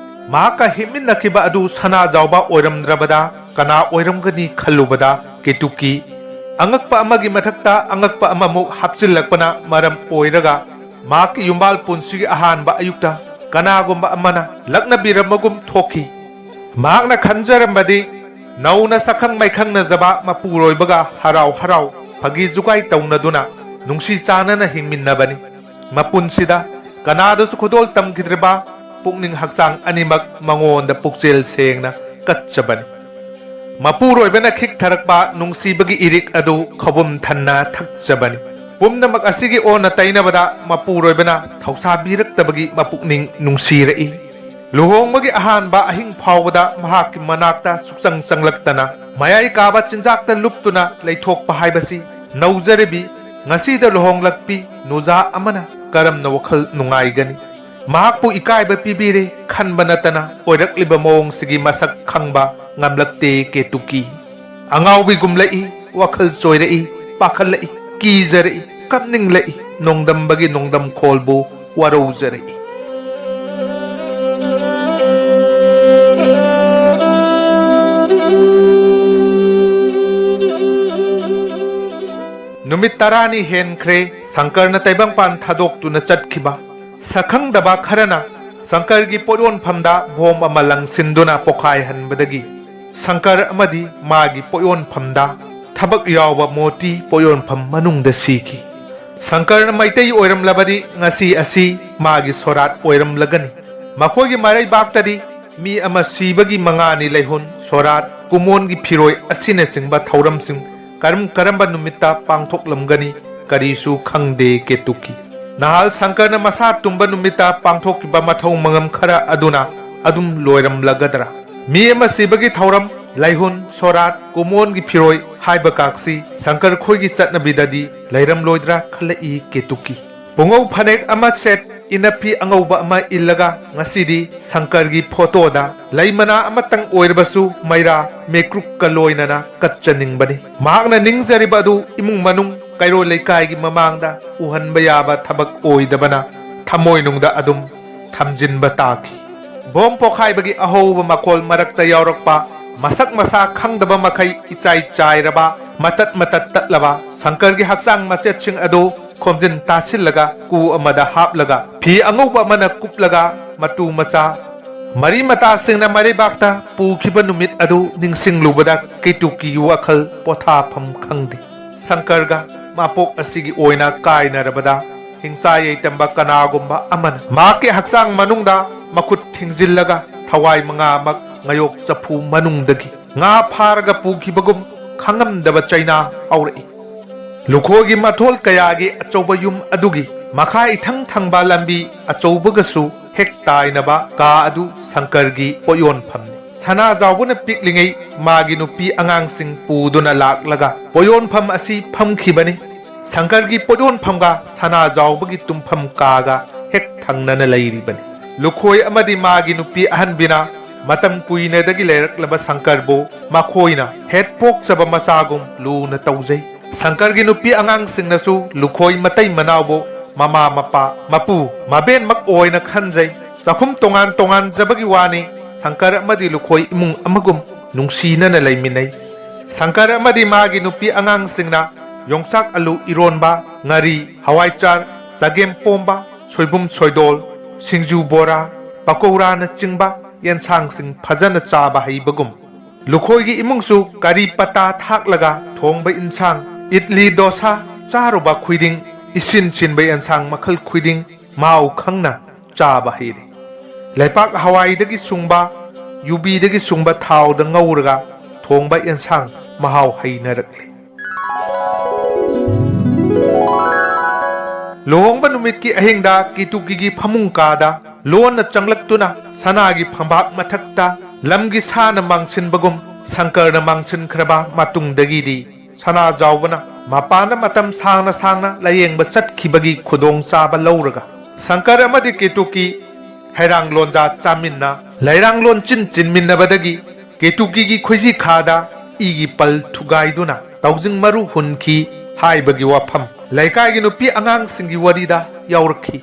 ꯃꯍꯥꯛꯀ ꯍꯤꯞꯃꯤꯟꯅꯈꯤꯕ ꯑꯗꯨ ꯁꯅꯥꯖꯥꯎꯕ ꯑꯣꯏꯔꯝꯗ꯭ꯔꯕꯗ ꯀꯅꯥ ꯑꯣꯏꯔꯝꯒꯅꯤ ꯈꯜꯂꯨꯕꯗ ꯀꯦꯇꯨꯀꯤ ꯑꯉꯛꯄ ꯑꯃꯒꯤ ꯃꯊꯛꯇ ꯑꯉꯛꯄ ꯑꯃꯃꯨꯛ ꯍꯥꯞꯆꯤꯜꯂꯛꯄꯅ ꯃꯔꯝ ꯑꯣꯏꯔꯒ ꯃꯍꯥꯛꯀꯤ ꯌꯨꯝꯕꯥꯜ ꯄꯨꯟꯁꯤꯒꯤ ꯑꯍꯥꯟꯕ ꯑꯌꯨꯛꯇ ꯀꯅꯥꯒꯨꯝꯕ ꯑꯃꯅ ꯂꯛꯅꯕꯤꯔꯝꯕꯒꯨꯝ ꯊꯣꯛꯈꯤ꯫ ꯃꯍꯥꯛꯅ ꯈꯟꯖꯔꯝꯕꯗꯤ ꯅꯧꯅ ꯁꯛꯈꯪ ꯃꯥꯏꯈꯪꯅꯖꯕ ꯃꯄꯨꯔꯣꯏꯕꯒ ꯍꯔꯥꯎ ꯍꯔꯥꯎ ꯐꯥꯒꯤ ꯖꯨꯒꯥꯏ ꯇꯧꯅꯗꯨꯅ ꯅꯨꯡꯁꯤ ꯆꯥꯟꯅꯅ ꯍꯤꯡꯃꯤꯟꯅꯕꯅꯤ꯫ ꯃꯄꯨꯟꯁꯤꯗ ꯀꯅꯥꯗꯁꯨ ꯈꯨꯗꯣꯜ ꯇꯝꯈꯤꯗ꯭ꯔꯤꯕ ꯄꯨꯛꯅꯤꯡ ꯍꯛꯆꯥꯡ ꯑꯅꯤꯃꯛ ꯃꯉꯣꯟꯗ ꯄꯨꯛꯆꯦꯜ ꯁꯦꯡꯅ ꯀꯠꯆꯕꯅꯤ꯫ ꯃꯄꯨꯔꯣꯏꯕꯅ ꯈꯤꯛꯊꯔꯛꯄ ꯅꯨꯡꯁꯤꯕꯒꯤ ꯏꯔꯤꯛ ꯑꯗꯨ ꯈꯧꯕꯨꯝ ꯊꯟꯅ ꯊꯛꯆꯕꯅꯤ꯫ ꯄꯨꯝꯅꯃꯛ ꯑꯁꯤꯒꯤ ꯑꯣꯟꯅ ꯇꯩꯅꯕꯗ ꯃꯄꯨꯔꯣꯏꯕꯅ ꯊꯧꯁꯥꯕꯤꯔꯛꯇꯕꯒꯤ ꯃꯄꯨꯛꯅꯤꯡ ꯅꯨꯡꯁꯤꯔꯛꯏ꯫ ꯂꯨꯍꯣꯡꯕꯒꯤ ꯑꯍꯥꯟꯕ ꯑꯍꯤꯡ ꯐꯥꯎꯕꯗ ꯃꯍꯥꯛꯀꯤ ꯃꯅꯥꯛꯇ ꯁꯨꯛꯆꯪ ꯆꯪꯂꯛꯇꯅ ꯃꯌꯥꯏ ꯀꯥꯕ ꯆꯤꯟꯖꯥꯛꯇ ꯂꯨꯞꯇꯨꯅ ꯂꯩꯊꯣꯛꯄ ꯍꯥꯏꯕꯁꯤ ꯅꯧꯖꯔꯤꯕꯤ ꯉꯁꯤꯗ ꯂꯨꯍꯣꯡꯂꯛꯄꯤ ꯅꯨꯖꯥ ꯑꯃꯅ ꯀꯔꯝꯅ ꯋꯥꯈꯜ ꯅꯨꯡꯉꯥꯏꯒꯅꯤ? ꯃꯍꯥꯛꯄꯨ ꯏꯀꯥꯏꯕ ꯄꯤꯕꯤꯔꯦ ꯈꯟꯕ ꯅꯠꯇꯅ ꯑꯣꯏꯔꯛꯂꯤꯕ ꯃꯑꯣꯡꯁꯤꯒꯤ ꯃꯁꯛ ꯈꯪꯕ ꯉꯝꯂꯛꯇꯦ ꯀꯦꯇꯨꯀꯤ꯫ ꯑꯉꯥꯎꯕꯤꯒꯨꯝꯂꯛꯏ, ꯋꯥꯈꯜ ꯆꯣꯏꯔꯛꯏ, ꯄꯥꯈꯠꯂꯛꯏ, ꯀꯤꯖꯔꯛꯏ, ꯀꯞꯅꯤꯡꯂꯛꯏ, ꯅꯣꯡꯗꯝꯕꯒꯤ ꯅꯣꯡꯗꯝ ꯈꯣꯜꯕꯨ ꯋꯥꯔꯧꯖꯔꯛꯏ꯫ ꯅꯨꯃꯤꯠ ꯇꯔꯥꯅꯤ ꯍꯦꯟꯈ꯭ꯔꯦ ꯁꯪꯀꯔꯅ ꯇꯥꯏꯕꯪꯄꯥꯟ ꯊꯥꯗꯣꯛꯇꯨꯅ ꯆꯠꯈꯤꯕ꯫ ꯁꯛꯈꯪꯗꯕ ꯈꯔꯅ ꯁꯪꯀꯔꯒꯤ ꯄꯣꯠꯌꯣꯟꯐꯝꯗ ꯕꯣꯝ ꯑꯃ ꯂꯪꯁꯤꯟꯗꯨꯅ ꯄꯣꯈꯥꯏꯍꯟꯕꯗꯒꯤ ꯁꯪꯀꯔ ꯑꯃꯗꯤ ꯃꯥꯒꯤ ꯄꯣꯠꯌꯣꯟꯐꯝꯗ ꯊꯕꯛ ꯌꯥꯎꯕ ꯃꯣꯇꯤ ꯄꯣꯠꯌꯣꯟꯐꯝ ꯃꯅꯨꯡꯗ ꯁꯤꯈꯤ꯫ ꯁꯪꯀꯔꯅ ꯃꯩꯇꯩ ꯑꯣꯏꯔꯝꯂꯕꯗꯤ ꯉꯁꯤ ꯑꯁꯤ ꯃꯥꯒꯤ ꯁꯣꯔꯥꯠ ꯑꯣꯏꯔꯝꯂꯒꯅꯤ꯫ ꯃꯈꯣꯏꯒꯤ ꯃꯔꯩꯕꯥꯛꯇꯗꯤ ꯃꯤ ꯑꯃ ꯁꯤꯕꯒꯤ ꯃꯉꯥꯅꯤ ꯂꯩꯍꯨꯟ, ꯁꯣꯔꯥꯠ, ꯀꯨꯃꯣꯟꯒꯤ ꯐꯤꯔꯣꯏ ꯑꯁꯤꯅꯆꯤꯡꯕ ꯊꯧꯔꯝꯁꯤꯡ ꯀꯔꯝ ꯀꯔꯝꯕ ꯅꯨꯃꯤꯠꯇ ꯄꯥꯡꯊꯣꯛꯂꯝꯒꯅꯤ ꯀꯔꯤꯁꯨ ꯈꯪꯗꯦ ꯀꯦꯇꯨꯀꯤ꯫ ꯅꯍꯥꯜ ꯁꯪꯀꯔꯅ ꯃꯁꯥ ꯇꯨꯝꯕ ꯅꯨꯃꯤꯠꯇ ꯄꯥꯡꯊꯣꯛꯈꯤꯕ ꯃꯊꯧ ꯃꯉꯝ ꯈꯔ ꯑꯗꯨꯅ ꯑꯗꯨꯝ ꯂꯣꯏꯔꯝꯂꯒꯗ꯭ꯔꯥ? ꯃꯤ ꯑꯃ ꯁꯤꯕꯒꯤ ꯊꯧꯔꯝ, ꯂꯩꯍꯨꯟ, ꯁꯣꯔꯥꯠ, ꯀꯨꯃꯣꯟꯒꯤ ꯐꯤꯔꯣꯏ ꯍꯥꯏꯕ ꯀꯥꯛꯁꯤ ꯁꯪꯀꯔ ꯈꯣꯏꯒꯤ ꯆꯠꯅꯕꯤꯗꯗꯤ ꯂꯩꯔꯝꯂꯣꯏꯗ꯭ꯔꯥ ꯈꯜꯂꯛꯏ ꯀꯦꯇꯨꯀꯤ꯫ ꯄꯨꯡꯉꯧ ꯐꯅꯦꯛ ꯑꯃ ꯁꯦꯠ, ꯏꯅꯐꯤ ꯑꯉꯧꯕ ꯑꯃ ꯏꯜꯂꯒ ꯉꯁꯤꯗꯤ ꯁꯪꯀꯔꯒꯤ ꯐꯣꯇꯣꯗ ꯂꯩ ꯃꯅꯥ ꯑꯃꯇꯪ ꯑꯣꯏꯔꯕꯁꯨ ꯃꯩꯔꯥ ꯃꯦꯀ꯭ꯔꯨꯛꯀ ꯂꯣꯏꯅꯅ ꯀꯠꯆꯅꯤꯡꯕꯅꯤ꯫ ꯃꯍꯥꯛꯅ ꯅꯤꯡꯖꯔꯤꯕ ꯑꯗꯨ ꯏꯃꯨꯡ ꯃꯅꯨꯡ ꯀꯩꯔꯣꯜ ꯂꯩꯀꯥꯏꯒꯤ ꯃꯃꯥꯡꯗ ꯎꯍꯟꯕ ꯌꯥꯕ ꯊꯕꯛ ꯑꯣꯏꯗꯕꯅ ꯊꯃꯣꯏꯅꯨꯡꯗ ꯑꯗꯨꯝ ꯊꯝꯖꯤꯟꯕ ꯇꯥꯈꯤ꯫ ꯕꯣꯝ ꯄꯣꯈꯥꯏꯕꯒꯤ ꯑꯍꯧꯕ ꯃꯈꯣꯜ ꯃꯔꯛꯇ ꯌꯥꯎꯔꯛꯄ ꯃꯁꯛ ꯃꯁꯥ ꯈꯪꯗꯕ ꯃꯈꯩ ꯏꯆꯥꯏ ꯆꯥꯏꯔꯕ, ꯃꯇꯠ ꯃꯇꯠ ꯇꯠꯂꯕ ꯁꯪꯀꯔꯒꯤ ꯍꯛꯆꯥꯡ ꯃꯆꯦꯠꯁꯤꯡ ꯑꯗꯨ ꯈꯣꯝꯖꯤꯟ ꯇꯥꯁꯤꯜꯂꯒ ꯀꯨ ꯑꯃꯗ ꯍꯥꯞꯂꯒ ꯐꯤ ꯑꯉꯧꯕ ꯑꯃꯅ ꯀꯨꯞꯂꯒ ꯃꯇꯨ ꯃꯆꯥ ꯃꯔꯤ ꯃꯇꯥꯁꯤꯡꯅ ꯃꯔꯩꯕꯥꯛꯇ ꯄꯨꯈꯤꯕ ꯅꯨꯃꯤꯠ ꯑꯗꯨ ꯅꯤꯡꯁꯤꯡꯂꯨꯕꯗ ꯀꯦꯇꯨꯀꯤꯒꯤ ꯋꯥꯈꯜ ꯄꯣꯊꯥꯐꯝ ꯈꯪꯗꯦ꯫ ꯁꯪꯀꯔꯒ ꯃꯄꯣꯛ ꯑꯁꯤꯒꯤ ꯑꯣꯏꯅ ꯀꯥꯏꯅꯔꯕꯗ ꯍꯤꯡꯁꯥ ꯌꯩꯇꯝꯕ ꯀꯅꯥꯒꯨꯝꯕ ꯑꯃꯅ ꯃꯍꯥꯛꯀꯤ ꯍꯛꯆꯥꯡ ꯃꯅꯨꯡꯗ ꯃꯈꯨꯠ ꯊꯤꯡꯖꯤꯜꯂꯒ ꯊꯋꯥꯏ ꯃꯉꯥꯃꯛ ꯉꯌꯣꯛ ꯆꯐꯨ ꯃꯅꯨꯡꯗꯒꯤ ꯉꯥ ꯐꯥꯔꯒ ꯄꯨꯈꯤꯕꯒꯨꯝ ꯈꯪꯉꯝꯗꯕ ꯆꯩꯅꯥ ꯍꯧꯔꯛꯏ꯫ ꯂꯨꯈꯣꯏꯒꯤ ꯃꯊꯣꯜ ꯀꯌꯥꯒꯤ ꯑꯆꯧꯕ ꯌꯨꯝ ꯑꯗꯨꯒꯤ ꯃꯈꯥ ꯏꯊꯪ ꯊꯪꯕ ꯂꯝꯕꯤ ꯑꯆꯧꯕꯒꯁꯨ ꯍꯦꯛ ꯇꯥꯏꯅꯕ ꯀꯥ ꯑꯗꯨ ꯁꯪꯀꯔꯒꯤ ꯄꯣꯠꯌꯣꯟꯐꯝꯅꯤ꯫ ꯁꯅꯥꯖꯥꯎꯕꯅ ꯄꯤꯛꯂꯤꯉꯩ ꯃꯥꯒꯤ ꯅꯨꯄꯤ ꯑꯉꯥꯡꯁꯤꯡ ꯄꯨꯗꯨꯅ ꯂꯥꯛꯂꯒ ꯄꯣꯠꯌꯣꯟꯐꯝ ꯑꯁꯤ ꯐꯝꯈꯤꯕꯅꯤ꯫ ꯁꯪꯀꯔꯒꯤ ꯄꯣꯠꯌꯣꯟꯐꯝꯒ ꯁꯅꯥꯖꯥꯎꯕꯒꯤ ꯇꯨꯝꯐꯝ ꯀꯥꯒ ꯍꯦꯛ ꯊꯪꯅꯅ ꯂꯩꯔꯤꯕꯅꯤ꯫ ꯂꯨꯈꯣꯏ ꯑꯃꯗꯤ ꯃꯥꯒꯤ ꯅꯨꯄꯤ ꯑꯍꯟꯕꯤꯅ ꯃꯇꯝ ꯀꯨꯏꯅꯗꯒꯤ ꯂꯩꯔꯛꯂꯕ ꯁꯪꯀꯔꯕꯨ ꯃꯈꯣꯏꯅ ꯍꯦꯛ ꯄꯣꯛꯆꯕ ꯃꯆꯥꯒꯨꯝ ꯂꯨꯅ ꯇꯧꯖꯩ꯫ ꯁꯪꯀꯔꯒꯤ ꯅꯨꯄꯤ ꯑꯉꯥꯡꯁꯤꯡꯅꯁꯨ ꯂꯨꯈꯣꯏ ꯃꯇꯩ ꯃꯅꯥꯎꯕꯨ ꯃꯃꯥ ꯃꯄꯥ, ꯃꯄꯨ ꯃꯕꯦꯟꯃꯛ ꯑꯣꯏꯅ ꯈꯟꯖꯩ꯫ ꯆꯥꯛꯈꯨꯝ ꯇꯣꯉꯥꯟ ꯇꯣꯉꯥꯟꯖꯕꯒꯤ ꯋꯥꯅꯤ, ꯁꯪꯀꯔ ꯑꯃꯗꯤ ꯂꯨꯈꯣꯏ ꯏꯃꯨꯡ ꯑꯃꯒꯨꯝ ꯅꯨꯡꯁꯤꯅꯅ ꯂꯩꯃꯤꯟꯅꯩ꯫ ꯁꯪꯀꯔ ꯑꯃꯗꯤ ꯃꯥꯒꯤ ꯅꯨꯄꯤ ꯑꯉꯥꯡꯁꯤꯡꯅ ꯌꯣꯡꯆꯥꯛ ꯑꯂꯨ ꯏꯔꯣꯟꯕ, ꯉꯥꯔꯤ, ꯍꯋꯥꯏꯆꯥꯔ, ꯆꯒꯦꯝ ꯄꯣꯝꯕ, ꯁꯣꯏꯕꯨꯝ ꯁꯣꯏꯗꯣꯜ, ꯁꯤꯡꯖꯨ ꯕꯣꯔꯥ, ꯄꯀꯧꯔꯥꯅꯆꯤꯡꯕ ꯌꯦꯟꯁꯥꯡꯁꯤꯡ ꯐꯖꯅ ꯆꯥꯕ ꯍꯩꯕꯒꯨꯝ, ꯂꯨꯈꯣꯏꯒꯤ ꯏꯃꯨꯡꯁꯨ ꯀꯔꯤ ꯄꯇꯥ ꯊꯥꯛꯂꯒ ꯊꯣꯡꯕ ꯏꯟꯁꯥꯡ, ꯏꯗꯂꯤ ꯗꯣꯁꯥ ꯆꯥꯔꯨꯕ ꯈꯨꯗꯤꯡ, ꯏꯁꯤꯟ ꯁꯤꯟꯕ ꯌꯦꯟꯁꯥꯡ ꯃꯈꯜ ꯈꯨꯗꯤꯡ ꯃꯍꯥꯎ ꯈꯪꯅ ꯆꯥꯕ ꯍꯩꯔꯦ꯫ ꯂꯩꯄꯥꯛ ꯍꯋꯥꯏꯗꯒꯤ ꯁꯨꯡꯕ, ꯌꯨꯕꯤꯗꯒꯤ ꯁꯨꯡꯕ ꯊꯥꯎꯗ ꯉꯧꯔꯒ ꯊꯣꯡꯕ ꯌꯦꯟꯁꯥꯡ ꯃꯍꯥꯎ ꯍꯩꯅꯔꯛꯂꯦ꯫ ꯂꯨꯍꯣꯡꯕ ꯅꯨꯃꯤꯠꯀꯤ ꯑꯍꯤꯡꯗ ꯀꯤꯇꯨꯀꯤꯒꯤ ꯐꯃꯨꯡ ꯀꯥꯗ ꯂꯣꯟꯅ ꯆꯪꯂꯛꯇꯨꯅ ꯁꯅꯥꯒꯤ ꯐꯝꯕꯥꯛ ꯃꯊꯛꯇ ꯂꯝꯒꯤ ꯁꯥꯅ ꯃꯥꯡꯁꯤꯟꯕꯒꯨꯝ ꯁꯪꯀꯔꯅ ꯃꯥꯡꯁꯤꯟꯈ꯭ꯔꯕ ꯃꯇꯨꯡꯗꯒꯤꯗꯤ ꯁꯅꯥꯖꯥꯎꯕꯅ ꯃꯄꯥꯟꯗ ꯃꯇꯝ ꯁꯥꯡꯅ ꯁꯥꯡꯅ ꯂꯥꯌꯦꯡꯕ ꯆꯠꯈꯤꯕꯒꯤ ꯈꯨꯗꯣꯡꯆꯥꯕ ꯂꯧꯔꯒ ꯁꯪꯀꯔ ꯑꯃꯗꯤ ꯀꯦꯇꯨꯀꯤ ꯍꯩꯔꯥꯡ ꯂꯣꯟꯖꯥ ꯆꯥꯃꯤꯟꯅ ꯂꯩꯔꯥꯡ ꯂꯣꯟꯆꯤꯟ ꯆꯤꯟꯃꯤꯟꯅꯕꯗꯒꯤ ꯀꯦꯇꯨꯀꯤꯒꯤ ꯈꯣꯏꯖꯤ ꯈꯥꯗ ꯏꯒꯤ ꯄꯜ ꯊꯨꯒꯥꯏꯗꯨꯅ ꯇꯥꯎꯖꯤꯡ ꯃꯔꯨ ꯍꯨꯟꯈꯤ꯫ ꯍꯥꯏꯕꯒꯤ ꯋꯥꯐꯝ ꯂꯩꯀꯥꯏꯒꯤ ꯅꯨꯄꯤ ꯑꯉꯥꯡꯁꯤꯡꯒꯤ ꯋꯥꯔꯤꯗ ꯌꯥꯎꯔꯛꯈꯤ꯫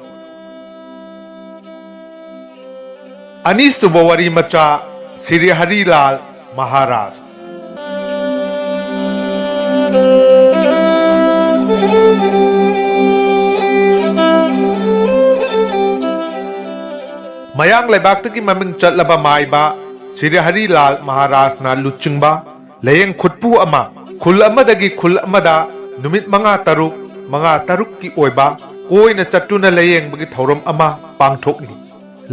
ꯑꯅꯤꯁꯨꯕ ꯋꯥꯔꯤ ꯃꯆꯥ, ꯁ꯭ꯔꯤ ꯍꯔꯤꯂꯥꯜ ꯃꯍꯥꯔꯥꯖ꯫ ꯃꯌꯥꯡ ꯂꯩꯕꯥꯛꯇꯒꯤ ꯃꯃꯤꯡ ꯆꯠꯂꯕ ꯃꯥꯏꯕ ꯁ꯭ꯔꯤ ꯍꯔꯤꯂꯥꯜ ꯃꯍꯥꯔꯥꯖꯅ ꯂꯨꯆꯤꯡꯕ ꯂꯥꯏꯌꯦꯡ ꯈꯨꯠꯄꯨ ꯑꯃ ꯈꯨꯜ ꯑꯃꯗꯒꯤ ꯈꯨꯜ ꯑꯃꯗ ꯅꯨꯃꯤꯠ ꯃꯉꯥ ꯇꯔꯨꯛ, ꯃꯉꯥ ꯇꯔꯨꯛꯀꯤ ꯑꯣꯏꯕ ꯀꯣꯏꯅ ꯆꯠꯇꯨꯅ ꯂꯥꯏꯌꯦꯡꯕꯒꯤ ꯊꯧꯔꯝ ꯑꯃ ꯄꯥꯡꯊꯣꯛꯂꯤ꯫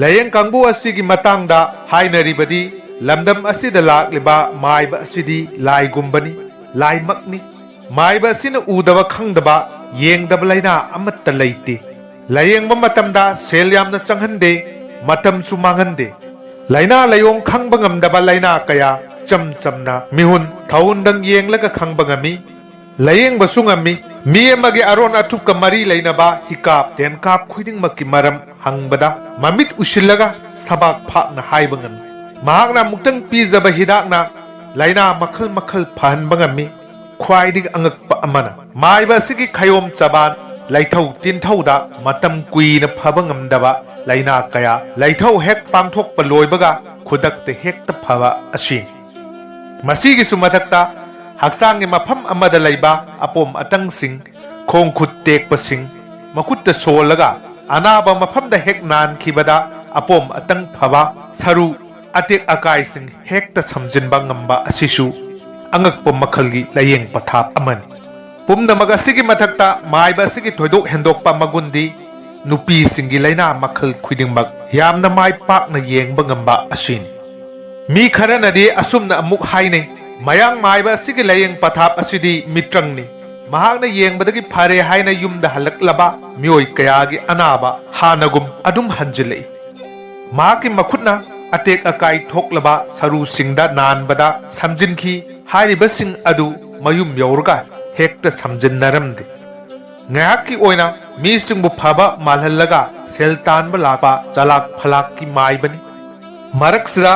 ꯂꯥꯏꯌꯦꯡ ꯀꯥꯡꯕꯨ ꯑꯁꯤꯒꯤ ꯃꯇꯥꯡꯗ ꯍꯥꯏꯅꯔꯤꯕꯗꯤ, ꯂꯝꯗꯝ ꯑꯁꯤꯗ ꯂꯥꯛꯂꯤꯕ ꯃꯥꯏꯕ ꯑꯁꯤꯗꯤ ꯂꯥꯏꯒꯨꯝꯕꯅꯤ, ꯂꯥꯏꯃꯛꯅꯤ꯫ ꯃꯥꯏꯕ ꯑꯁꯤꯅ ꯎꯗꯕ, ꯈꯪꯗꯕ, ꯌꯦꯡꯗꯕ ꯂꯥꯏꯅꯥ ꯑꯃꯠꯇ ꯂꯩꯇꯦ꯫ ꯂꯥꯏꯌꯦꯡꯕ ꯃꯇꯝꯗ ꯁꯦꯜ ꯌꯥꯝꯅ ꯆꯪꯍꯟꯗꯦ, ꯃꯇꯝꯁꯨ ꯃꯥꯡꯍꯟꯗꯦ꯫ ꯂꯥꯏꯅꯥ ꯂꯥꯏꯑꯣꯡ ꯈꯪꯕ ꯉꯝꯗꯕ ꯂꯥꯏꯅꯥ ꯀꯌꯥ ꯏꯆꯝ ꯆꯝꯅ ꯃꯤꯍꯨꯟ ꯊꯥꯍꯨꯟꯗꯪ ꯌꯦꯡꯂꯒ ꯈꯪꯕ ꯉꯝꯃꯤ, ꯂꯥꯏꯌꯦꯡꯕꯁꯨ ꯉꯝꯃꯤ꯫ ꯃꯤ ꯑꯃꯒꯤ ꯑꯔꯣꯟ ꯑꯊꯨꯞꯀ ꯃꯔꯤ ꯂꯩꯅꯕ ꯍꯤꯀꯥꯞ ꯇꯦꯟꯀꯥꯞ ꯈꯨꯗꯤꯡꯃꯛꯀꯤ ꯃꯔꯝ ꯍꯪꯕꯗ ꯃꯃꯤꯠ ꯎꯏꯁꯤꯜꯂꯒ ꯁꯕꯥꯛ ꯐꯥꯛꯅ ꯍꯥꯏꯕ ꯉꯝꯃꯤ꯫ ꯃꯍꯥꯛꯅ ꯑꯃꯨꯛꯇꯪ ꯄꯤꯖꯕ ꯍꯤꯗꯥꯛꯅ ꯂꯥꯏꯅꯥ ꯃꯈꯜ ꯃꯈꯜ ꯐꯍꯟꯕ ꯉꯝꯃꯤ꯫ ꯈ꯭ꯋꯥꯏꯗꯒꯤ ꯑꯉꯛꯄ ꯑꯃꯅ, ꯃꯥꯏꯕ ꯑꯁꯤꯒꯤ ꯈꯌꯣꯝ ꯆꯕꯥꯟ, ꯂꯥꯏꯊꯧ ꯇꯤꯟꯊꯧꯗ ꯃꯇꯝ ꯀꯨꯏꯅ ꯐꯕ ꯉꯝꯗꯕ ꯂꯥꯏꯅꯥ ꯀꯌꯥ ꯂꯥꯏꯊꯧ ꯍꯦꯛ ꯄꯥꯡꯊꯣꯛꯄ ꯂꯣꯏꯕꯒ ꯈꯨꯗꯛꯇ ꯍꯦꯛꯇ ꯐꯕ ꯑꯁꯤꯅꯤ꯫ ꯃꯁꯤꯒꯤꯁꯨ ꯃꯊꯛꯇ, ꯍꯛꯆꯥꯡꯒꯤ ꯃꯐꯝ ꯑꯃꯗ ꯂꯩꯕ ꯑꯄꯣꯝ ꯑꯇꯪꯁꯤꯡ, ꯈꯣꯡ ꯈꯨꯠ ꯇꯦꯛꯄꯁꯤꯡ, ꯃꯈꯨꯠꯇ ꯁꯣꯜꯂꯒ ꯑꯅꯥꯕ ꯃꯐꯝꯗ ꯍꯦꯛ ꯅꯥꯟꯈꯤꯕꯗ ꯑꯄꯣꯝ ꯑꯇꯪ ꯐꯕ, ꯁꯔꯨ ꯑꯇꯦꯛ ꯑꯀꯥꯏꯁꯤꯡ ꯍꯦꯛꯇ ꯁꯝꯖꯤꯟꯕ ꯉꯝꯕ ꯑꯁꯤꯁꯨ ꯑꯉꯛꯄ ꯃꯈꯜꯒꯤ ꯂꯥꯏꯌꯦꯡ ꯄꯊꯥꯞ ꯑꯃꯅꯤ꯫ ꯄꯨꯝꯅꯃꯛ ꯑꯁꯤꯒꯤ ꯃꯊꯛꯇ, ꯃꯥꯏꯕ ꯑꯁꯤꯒꯤ ꯊꯣꯏꯗꯣꯛ ꯍꯦꯟꯗꯣꯛꯄ ꯃꯒꯨꯟꯗꯤ ꯅꯨꯄꯤꯁꯤꯡꯒꯤ ꯂꯥꯏꯅꯥ ꯃꯈꯜ ꯈꯨꯗꯤꯡꯃꯛ ꯌꯥꯝꯅ ꯃꯥꯏ ꯄꯥꯛꯅ ꯌꯦꯡꯕ ꯉꯝꯕ ꯑꯁꯤꯅꯤ꯫ ꯃꯤ ꯈꯔꯅꯗꯤ ꯑꯁꯨꯝꯅ ꯑꯃꯨꯛ ꯍꯥꯏꯅꯩ, ꯃꯌꯥꯡ ꯃꯥꯏꯕ ꯑꯁꯤꯒꯤ ꯂꯥꯏꯌꯦꯡ ꯄꯊꯥꯞ ꯑꯁꯤꯗꯤ ꯃꯤꯇ꯭ꯔꯪꯅꯤ꯫ ꯃꯍꯥꯛꯅ ꯌꯦꯡꯕꯗꯒꯤ ꯐꯔꯦ ꯍꯥꯏꯅ ꯌꯨꯝꯗ ꯍꯜꯂꯛꯂꯕ ꯃꯤꯑꯣꯏ ꯀꯌꯥꯒꯤ ꯑꯅꯥꯕ ꯍꯥꯟꯅꯒꯨꯝ ꯑꯗꯨꯝ ꯍꯟꯖꯤꯜꯂꯛꯏ꯫ ꯃꯍꯥꯛꯀꯤ ꯃꯈꯨꯠꯅ ꯑꯇꯦꯛ ꯑꯀꯥꯏ ꯊꯣꯛꯂꯕ ꯁꯔꯨꯁꯤꯡꯗ ꯅꯥꯟꯕꯗ ꯁꯝꯖꯤꯟꯈꯤ꯫ ꯍꯥꯏꯔꯤꯕꯁꯤꯡ ꯑꯗꯨ ꯃꯌꯨꯝ ꯌꯧꯔꯒ ꯍꯦꯛꯇ ꯁꯝꯖꯤꯟꯅꯔꯝꯗꯦ꯫ ꯉꯥꯏꯍꯥꯛꯀꯤ ꯑꯣꯏꯅ ꯃꯤꯁꯤꯡꯕꯨ ꯐꯕ ꯃꯥꯜꯍꯜꯂꯒ ꯁꯦꯜ ꯇꯥꯟꯕ ꯂꯥꯛꯄ ꯆꯂꯥꯛ ꯐꯂꯥꯛꯀꯤ ꯃꯥꯏꯕꯅꯤ꯫ ꯃꯔꯛꯁꯤꯗ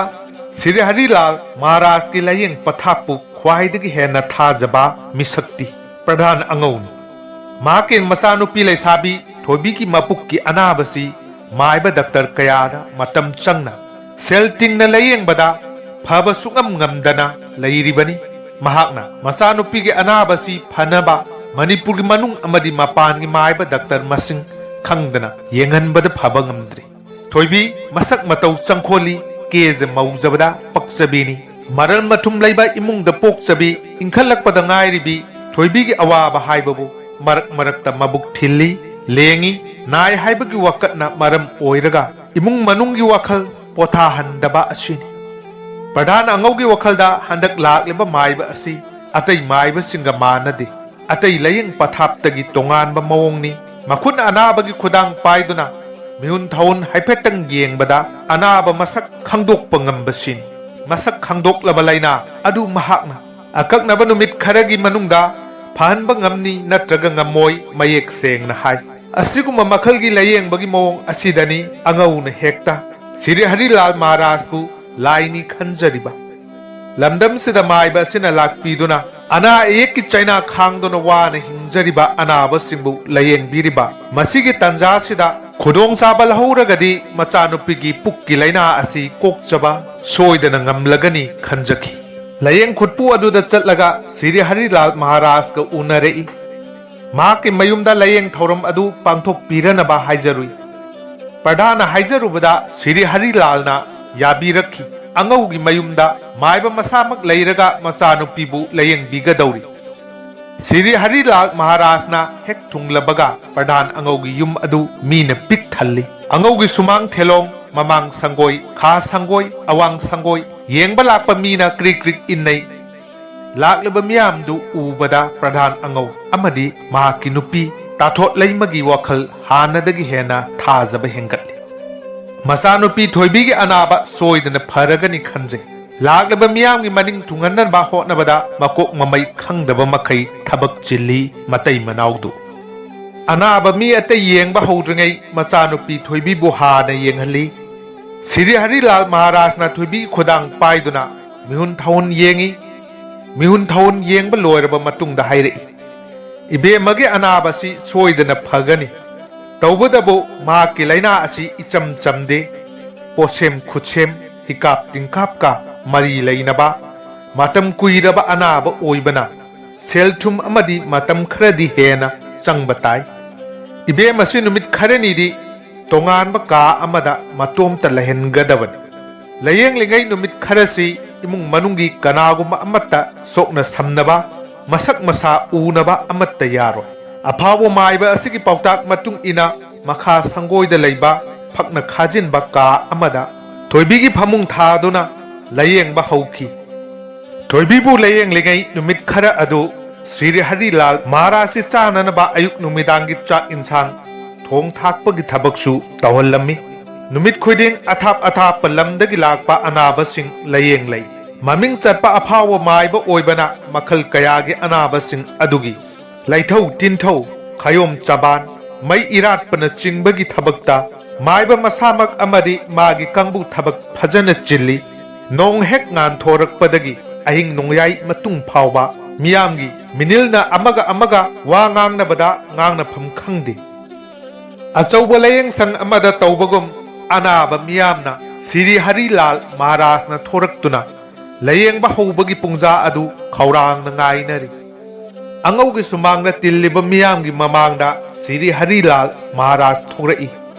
ꯁ꯭ꯔꯤ ꯍꯔꯤꯂꯥꯜ ꯃꯍꯥꯔꯥꯖꯀꯤ ꯂꯥꯏꯌꯦꯡ ꯄꯊꯥꯞꯄꯨ ꯈ꯭ꯋꯥꯏꯗꯒꯤ ꯍꯦꯟꯅ ꯊꯥꯖꯕ ꯃꯤꯁꯛꯇꯤ ꯄ꯭ꯔꯙꯥꯟ ꯑꯉꯧꯅꯤ꯫ ꯃꯍꯥꯛꯀꯤ ꯃꯆꯥꯅꯨꯄꯤ ꯂꯩꯁꯥꯕꯤ ꯊꯣꯏꯕꯤꯒꯤ ꯃꯄꯨꯛꯀꯤ ꯑꯅꯥꯕꯁꯤ ꯃꯥꯏꯕ ꯗꯥꯛꯇꯔ ꯀꯌꯥꯗ ꯃꯇꯝ ꯆꯪꯅ, ꯁꯦꯜ ꯇꯤꯡꯅ ꯂꯥꯌꯦꯡꯕꯗ ꯐꯕ ꯁꯨꯉꯝ ꯉꯝꯗꯅ ꯂꯩꯔꯤꯕꯅꯤ꯫ ꯃꯍꯥꯛꯅ ꯃꯆꯥꯅꯨꯄꯤꯒꯤ ꯑꯅꯥꯕꯁꯤ ꯐꯅꯕ ꯃꯅꯤꯄꯨꯔꯒꯤ ꯃꯅꯨꯡ ꯑꯃꯗꯤ ꯃꯄꯥꯟꯒꯤ ꯃꯥꯏꯕ ꯗꯥꯛꯇꯔ ꯃꯁꯤꯡ ꯈꯪꯗꯅ ꯌꯦꯡꯍꯟꯕꯗ ꯐꯕ ꯉꯝꯗ꯭ꯔꯤ꯫ ꯊꯣꯏꯕꯤ ꯃꯁꯛ ꯃꯇꯧ ꯆꯪꯈꯣꯜꯂꯤ, ꯀꯦꯖ ꯃꯧꯖꯕꯗ ꯄꯛꯆꯕꯤꯅꯤ꯫ ꯃꯔꯜ ꯃꯊꯨꯝ ꯂꯩꯕ ꯏꯃꯨꯡꯗ ꯄꯣꯛꯆꯕꯤ, ꯏꯟꯈꯠꯂꯛꯄꯗ ꯉꯥꯏꯔꯤꯕꯤ ꯊꯣꯏꯕꯤꯒꯤ ꯑꯋꯥꯕ ꯍꯥꯏꯕꯕꯨ ꯃꯔꯛ ꯃꯔꯛꯇ ꯃꯕꯨꯛ ꯊꯤꯜꯂꯤ, ꯂꯦꯡꯉꯤ, ꯅꯥꯏ ꯍꯥꯏꯕꯒꯤ ꯋꯥꯀꯠꯅ ꯃꯔꯝ ꯑꯣꯏꯔꯒ ꯏꯃꯨꯡ ꯃꯅꯨꯡꯒꯤ ꯋꯥꯈꯜ ꯄꯣꯊꯥꯍꯟꯗꯕ ꯑꯁꯤꯅꯤ꯫ ꯄ꯭ꯔꯙꯥꯟ ꯑꯉꯧꯒꯤ ꯋꯥꯈꯜꯗ ꯍꯟꯗꯛ ꯂꯥꯛꯂꯤꯕ ꯃꯥꯏꯕ ꯑꯁꯤ ꯑꯇꯩ ꯃꯥꯏꯕꯁꯤꯡꯒ ꯃꯥꯟꯅꯗꯦ꯫ ꯑꯇꯩ ꯂꯥꯌꯦꯡ ꯄꯊꯥꯞꯇꯒꯤ ꯇꯣꯉꯥꯟꯕ ꯃꯑꯣꯡꯅꯤ꯫ ꯃꯈꯨꯠꯅ ꯑꯅꯥꯕꯒꯤ ꯈꯨꯗꯥꯡ ꯄꯥꯏꯗꯨꯅ ꯃꯤꯍꯨꯟ ꯊꯥꯍꯨꯟ ꯍꯥꯏꯐꯦꯠꯇꯪ ꯌꯦꯡꯕꯗ ꯑꯅꯥꯕ ꯃꯁꯛ ꯈꯪꯗꯣꯛꯄ ꯉꯝꯕꯁꯤꯅꯤ꯫ ꯃꯁꯛ ꯈꯪꯗꯣꯛꯂꯕ ꯂꯥꯏꯅꯥ ꯑꯗꯨ ꯃꯍꯥꯛꯅ ꯑꯀꯛꯅꯕ ꯅꯨꯃꯤꯠ ꯈꯔꯒꯤ ꯃꯅꯨꯡꯗ ꯐꯍꯟꯕ ꯉꯝꯅꯤ ꯅꯠꯇ꯭ꯔꯒ ꯉꯝꯃꯣꯏ ꯃꯌꯦꯛ ꯁꯦꯡꯅ ꯍꯥꯏ꯫ ꯑꯁꯤꯒꯨꯝꯕ ꯃꯈꯜꯒꯤ ꯂꯥꯌꯦꯡꯕꯒꯤ ꯃꯑꯣꯡ ꯑꯁꯤꯗꯅꯤ ꯑꯉꯧꯅ ꯍꯦꯛꯇ ꯁ꯭ꯔꯤ ꯍꯔꯤꯂꯥꯜ ꯃꯍꯥꯔꯥꯖꯄꯨ ꯂꯥꯏꯅꯤ ꯈꯟꯖꯔꯤꯕ꯫ ꯂꯝꯗꯝꯁꯤꯗ ꯃꯥꯏꯕ ꯑꯁꯤꯅ ꯂꯥꯛꯄꯤꯗꯨꯅ ꯑꯅꯥ ꯑꯌꯦꯛꯀꯤ ꯆꯩꯅꯥ ꯈꯥꯡꯗꯨꯅ ꯋꯥꯅ ꯍꯤꯡꯖꯔꯤꯕ ꯑꯅꯥꯕꯁꯤꯡꯕꯨ ꯂꯥꯌꯦꯡꯕꯤꯔꯤꯕ ꯃꯁꯤꯒꯤ ꯇꯥꯟꯖꯥꯁꯤꯗ ꯈꯨꯗꯣꯡꯆꯥꯕ ꯂꯧꯍꯧꯔꯒꯗꯤ ꯃꯆꯥꯅꯨꯄꯤꯒꯤ ꯄꯨꯛꯀꯤ ꯂꯥꯏꯅꯥ ꯑꯁꯤ ꯀꯣꯛꯆꯕ ꯁꯣꯏꯗꯅ ꯉꯝꯂꯒꯅꯤ ꯈꯟꯖꯈꯤ꯫ ꯂꯥꯌꯦꯡ ꯈꯨꯠꯄꯨ ꯑꯗꯨꯗ ꯆꯠꯂꯒ ꯁ꯭ꯔꯤ ꯍꯔꯤꯂꯥꯜ ꯃꯍꯥꯔꯥꯖꯒ ꯎꯅꯔꯛꯏ꯫ ꯃꯍꯥꯛꯀꯤ ꯃꯌꯨꯝꯗ ꯂꯥꯌꯦꯡ ꯊꯧꯔꯝ ꯑꯗꯨ ꯄꯥꯡꯊꯣꯛꯄꯤꯔꯅꯕ ꯍꯥꯏꯖꯔꯨꯏ꯫ ꯄ꯭ꯔꯙꯥꯟꯅ ꯍꯥꯏꯖꯔꯨꯕꯗ ꯁ꯭ꯔꯤ ꯍꯔꯤꯂꯥꯜꯅ ꯌꯥꯕꯤꯔꯛꯈꯤ꯫ ꯑꯉꯧꯒꯤ ꯃꯌꯨꯝꯗ ꯃꯥꯏꯕ ꯃꯁꯥꯃꯛ ꯂꯩꯔꯒ ꯃꯆꯥꯅꯨꯄꯤꯕꯨ ꯂꯥꯌꯦꯡꯕꯤꯒꯗꯧꯔꯤ꯫ ꯁ꯭ꯔꯤ ꯍꯔꯤꯂꯥꯜ ꯃꯍꯥꯔꯥꯖꯅ ꯍꯦꯛ ꯊꯨꯡꯂꯕꯒ ꯄ꯭ꯔꯙꯥꯟ ꯑꯉꯧꯒꯤ ꯌꯨꯝ ꯑꯗꯨ ꯃꯤꯅ ꯄꯤꯛ ꯊꯜꯂꯤ꯫ ꯑꯉꯧꯒꯤ ꯁꯨꯃꯥꯡ ꯊꯦꯂꯣꯡ, ꯃꯃꯥꯡ ꯁꯪꯒꯣꯏ, ꯈꯥ ꯁꯪꯒꯣꯏ, ꯑꯋꯥꯡ ꯁꯪꯒꯣꯏ, ꯌꯦꯡꯕ ꯂꯥꯛꯄ ꯃꯤꯅ ꯀ꯭ꯔꯤꯛ ꯀ꯭ꯔꯤꯛ ꯏꯟꯅꯩ꯫ ꯂꯥꯛꯂꯤꯕ ꯃꯤꯌꯥꯝꯗꯨ ꯎꯕꯗ ꯄ꯭ꯔꯙꯥꯟ ꯑꯉꯧ ꯑꯃꯗꯤ ꯃꯍꯥꯛꯀꯤ ꯅꯨꯄꯤ ꯇꯥꯊꯣꯠꯂꯩꯃꯒꯤ ꯋꯥꯈꯜ ꯍꯥꯟꯅꯗꯒꯤ ꯍꯦꯟꯅ ꯊꯥꯖꯕ ꯍꯦꯟꯒꯠꯂꯤ꯫ ꯃꯆꯥꯅꯨꯄꯤ ꯊꯣꯏꯕꯤꯒꯤ ꯑꯅꯥꯕ ꯁꯣꯏꯗꯅ ꯐꯔꯒꯅꯤ ꯈꯟꯖꯩ꯫ ꯂꯥꯛꯂꯤꯕ ꯃꯤꯌꯥꯝꯒꯤ ꯃꯅꯤꯡ ꯊꯨꯡꯍꯟꯅꯕ ꯍꯣꯠꯅꯕꯗ ꯃꯀꯣꯛ ꯃꯃꯩ ꯈꯪꯗꯕ ꯃꯈꯩ ꯊꯕꯛ ꯆꯤꯜꯂꯤ ꯃꯇꯩ ꯃꯅꯥꯎꯗꯨ꯫ ꯑꯅꯥꯕ ꯃꯤ ꯑꯇꯩ ꯌꯦꯡꯕ ꯍꯧꯗ꯭ꯔꯤꯉꯩ ꯃꯆꯥꯅꯨꯄꯤ ꯊꯣꯏꯕꯤꯕꯨ ꯍꯥꯟꯅ ꯌꯦꯡꯍꯜꯂꯤ꯫ ꯁ꯭ꯔꯤ ꯍꯔꯤꯂꯥꯜ ꯃꯍꯥꯔꯥꯖꯅ ꯊꯣꯏꯕꯤ ꯈꯨꯗꯥꯡ ꯄꯥꯏꯗꯨꯅ ꯃꯤꯍꯨꯟ ꯊꯥꯍꯨꯟ ꯌꯦꯡꯉꯤ꯫ ꯃꯤꯍꯨꯟ ꯊꯥꯍꯨꯟ ꯌꯦꯡꯕ ꯂꯣꯏꯔꯕ ꯃꯇꯨꯡꯗ ꯍꯥꯏꯔꯛꯏ, "ꯏꯕꯦꯝꯃꯒꯤ ꯑꯅꯥꯕꯁꯤ ꯁꯣꯏꯗꯅ ꯐꯒꯅꯤ꯫ ꯇꯧꯕꯇꯕꯨ ꯃꯍꯥꯛꯀꯤ ꯂꯥꯏꯅꯥ ꯑꯁꯤ ꯏꯆꯝ ꯆꯝꯗꯦ꯫ ꯄꯣꯠꯁꯦꯝ ꯈꯨꯠꯁꯦꯝ, ꯍꯤꯀꯥꯞ ꯇꯤꯡꯀꯥꯞꯀ ꯃꯔꯤ ꯂꯩꯅꯕ, ꯃꯇꯝ ꯀꯨꯏꯔꯕ ꯑꯅꯥꯕ ꯑꯣꯏꯕꯅ ꯁꯦꯜ ꯊꯨꯝ ꯑꯃꯗꯤ ꯃꯇꯝ ꯈꯔꯗꯤ ꯍꯦꯟꯅ ꯆꯪꯕ ꯇꯥꯏ꯫ ꯏꯕꯦꯝꯃꯁꯤ ꯅꯨꯃꯤꯠ ꯈꯔꯅꯤꯗꯤ ꯇꯣꯉꯥꯟꯕ ꯀꯥ ꯑꯃꯗ ꯃꯇꯣꯝꯇ ꯂꯩꯍꯟꯒꯗꯕꯅꯤ꯫ ꯂꯥꯌꯦꯡꯂꯤꯉꯩ ꯅꯨꯃꯤꯠ ꯈꯔꯁꯤ ꯏꯃꯨꯡ ꯃꯅꯨꯡꯒꯤ ꯀꯅꯥꯒꯨꯝꯕ ꯑꯃꯠꯇ ꯁꯣꯛꯅ ꯁꯝꯅꯕ, ꯃꯁꯛ ꯃꯁꯥ ꯎꯅꯕ ꯑꯃꯠꯇ ꯌꯥꯔꯣꯏ"꯫ ꯑꯐꯥꯎꯕ ꯃꯥꯏꯕ ꯑꯁꯤꯒꯤ ꯄꯥꯎꯇꯥꯛ ꯃꯇꯨꯡ ꯏꯟꯅ ꯃꯈꯥ ꯁꯪꯒꯣꯏꯗ ꯂꯩꯕ ꯐꯛꯅ ꯈꯥꯖꯤꯟꯕ ꯀꯥ ꯑꯃꯗ ꯊꯣꯏꯕꯤꯒꯤ ꯐꯃꯨꯡ ꯊꯥꯗꯨꯅ ꯂꯥꯌꯦꯡꯕ ꯍꯧꯈꯤ꯫ ꯊꯣꯏꯕꯤꯕꯨ ꯂꯥꯌꯦꯡꯂꯤꯉꯩ ꯅꯨꯃꯤꯠ ꯈꯔ ꯑꯗꯨ ꯁ꯭ꯔꯤ ꯍꯔꯤꯂꯥꯜ ꯃꯍꯥꯔꯥꯖꯀꯤ ꯆꯥꯅꯅꯕ ꯑꯌꯨꯛ ꯅꯨꯃꯤꯗꯥꯡꯒꯤ ꯆꯥꯛ ꯏꯟꯁꯥꯡ ꯊꯣꯡ ꯊꯥꯛꯄꯒꯤ ꯊꯕꯛꯁꯨ ꯇꯧꯍꯜꯂꯝꯃꯤ꯫ ꯅꯨꯃꯤꯠ ꯈꯨꯗꯤꯡ ꯑꯊꯥꯞ ꯑꯊꯥꯞꯄ ꯂꯝꯗꯒꯤ ꯂꯥꯛꯄ ꯑꯅꯥꯕꯁꯤꯡ ꯂꯥꯌꯦꯡꯂꯩ꯫ ꯃꯃꯤꯡ ꯆꯠꯄ ꯑꯐꯥꯎꯕ ꯃꯥꯏꯕ ꯑꯣꯏꯕꯅ ꯃꯈꯜ ꯀꯌꯥꯒꯤ ꯑꯅꯥꯕꯁꯤꯡ ꯑꯗꯨꯒꯤ ꯂꯩꯊꯧ ꯇꯤꯟꯊꯧ, ꯈꯌꯣꯝ ꯆꯕꯥꯟ, ꯃꯩ ꯏꯔꯥꯠꯄꯅꯆꯤꯡꯕꯒꯤ ꯊꯕꯛꯇ ꯃꯥꯏꯕ ꯃꯁꯥꯃꯛ ꯑꯃꯗꯤ ꯃꯥꯒꯤ ꯀꯥꯡꯕꯨ ꯊꯕꯛ ꯐꯖꯅ ꯆꯤꯜꯂꯤ꯫ ꯅꯣꯡ ꯍꯦꯛ ꯉꯥꯟꯊꯣꯔꯛꯄꯗꯒꯤ ꯑꯍꯤꯡ ꯅꯣꯡꯌꯥꯏ ꯃꯇꯨꯡ ꯐꯥꯎꯕ ꯃꯤꯌꯥꯝꯒꯤ ꯃꯤꯅꯤꯜꯅ ꯑꯃꯒ ꯑꯃꯒ ꯋꯥ ꯉꯥꯡꯅꯕꯗ ꯉꯥꯡꯅꯐꯝ ꯈꯪꯗꯦ꯫ ꯑꯆꯧꯕ ꯂꯥꯌꯦꯡꯁꯪ ꯑꯃꯗ ꯇꯧꯕꯒꯨꯝ ꯑꯅꯥꯕ ꯃꯤꯌꯥꯝꯅ ꯁ꯭ꯔꯤ ꯍꯔꯤꯂꯥꯜ ꯃꯍꯥꯔꯥꯖꯅ ꯊꯣꯔꯛꯇꯨꯅ ꯂꯥꯌꯦꯡꯕ ꯍꯧꯕꯒꯤ ꯄꯨꯡꯖꯥ ꯑꯗꯨ ꯈꯧꯔꯥꯡꯅ ꯉꯥꯏꯅꯔꯤ꯫ ꯑꯉꯧꯒꯤ ꯁꯨꯃꯥꯡꯗ ꯇꯤꯜꯂꯤꯕ ꯃꯤꯌꯥꯝꯒꯤ ꯃꯃꯥꯡꯗ ꯁ꯭ꯔꯤ ꯍꯔꯤꯂꯥꯜ ꯃꯍꯥꯔꯥꯖ ꯊꯣꯔꯛꯏ꯫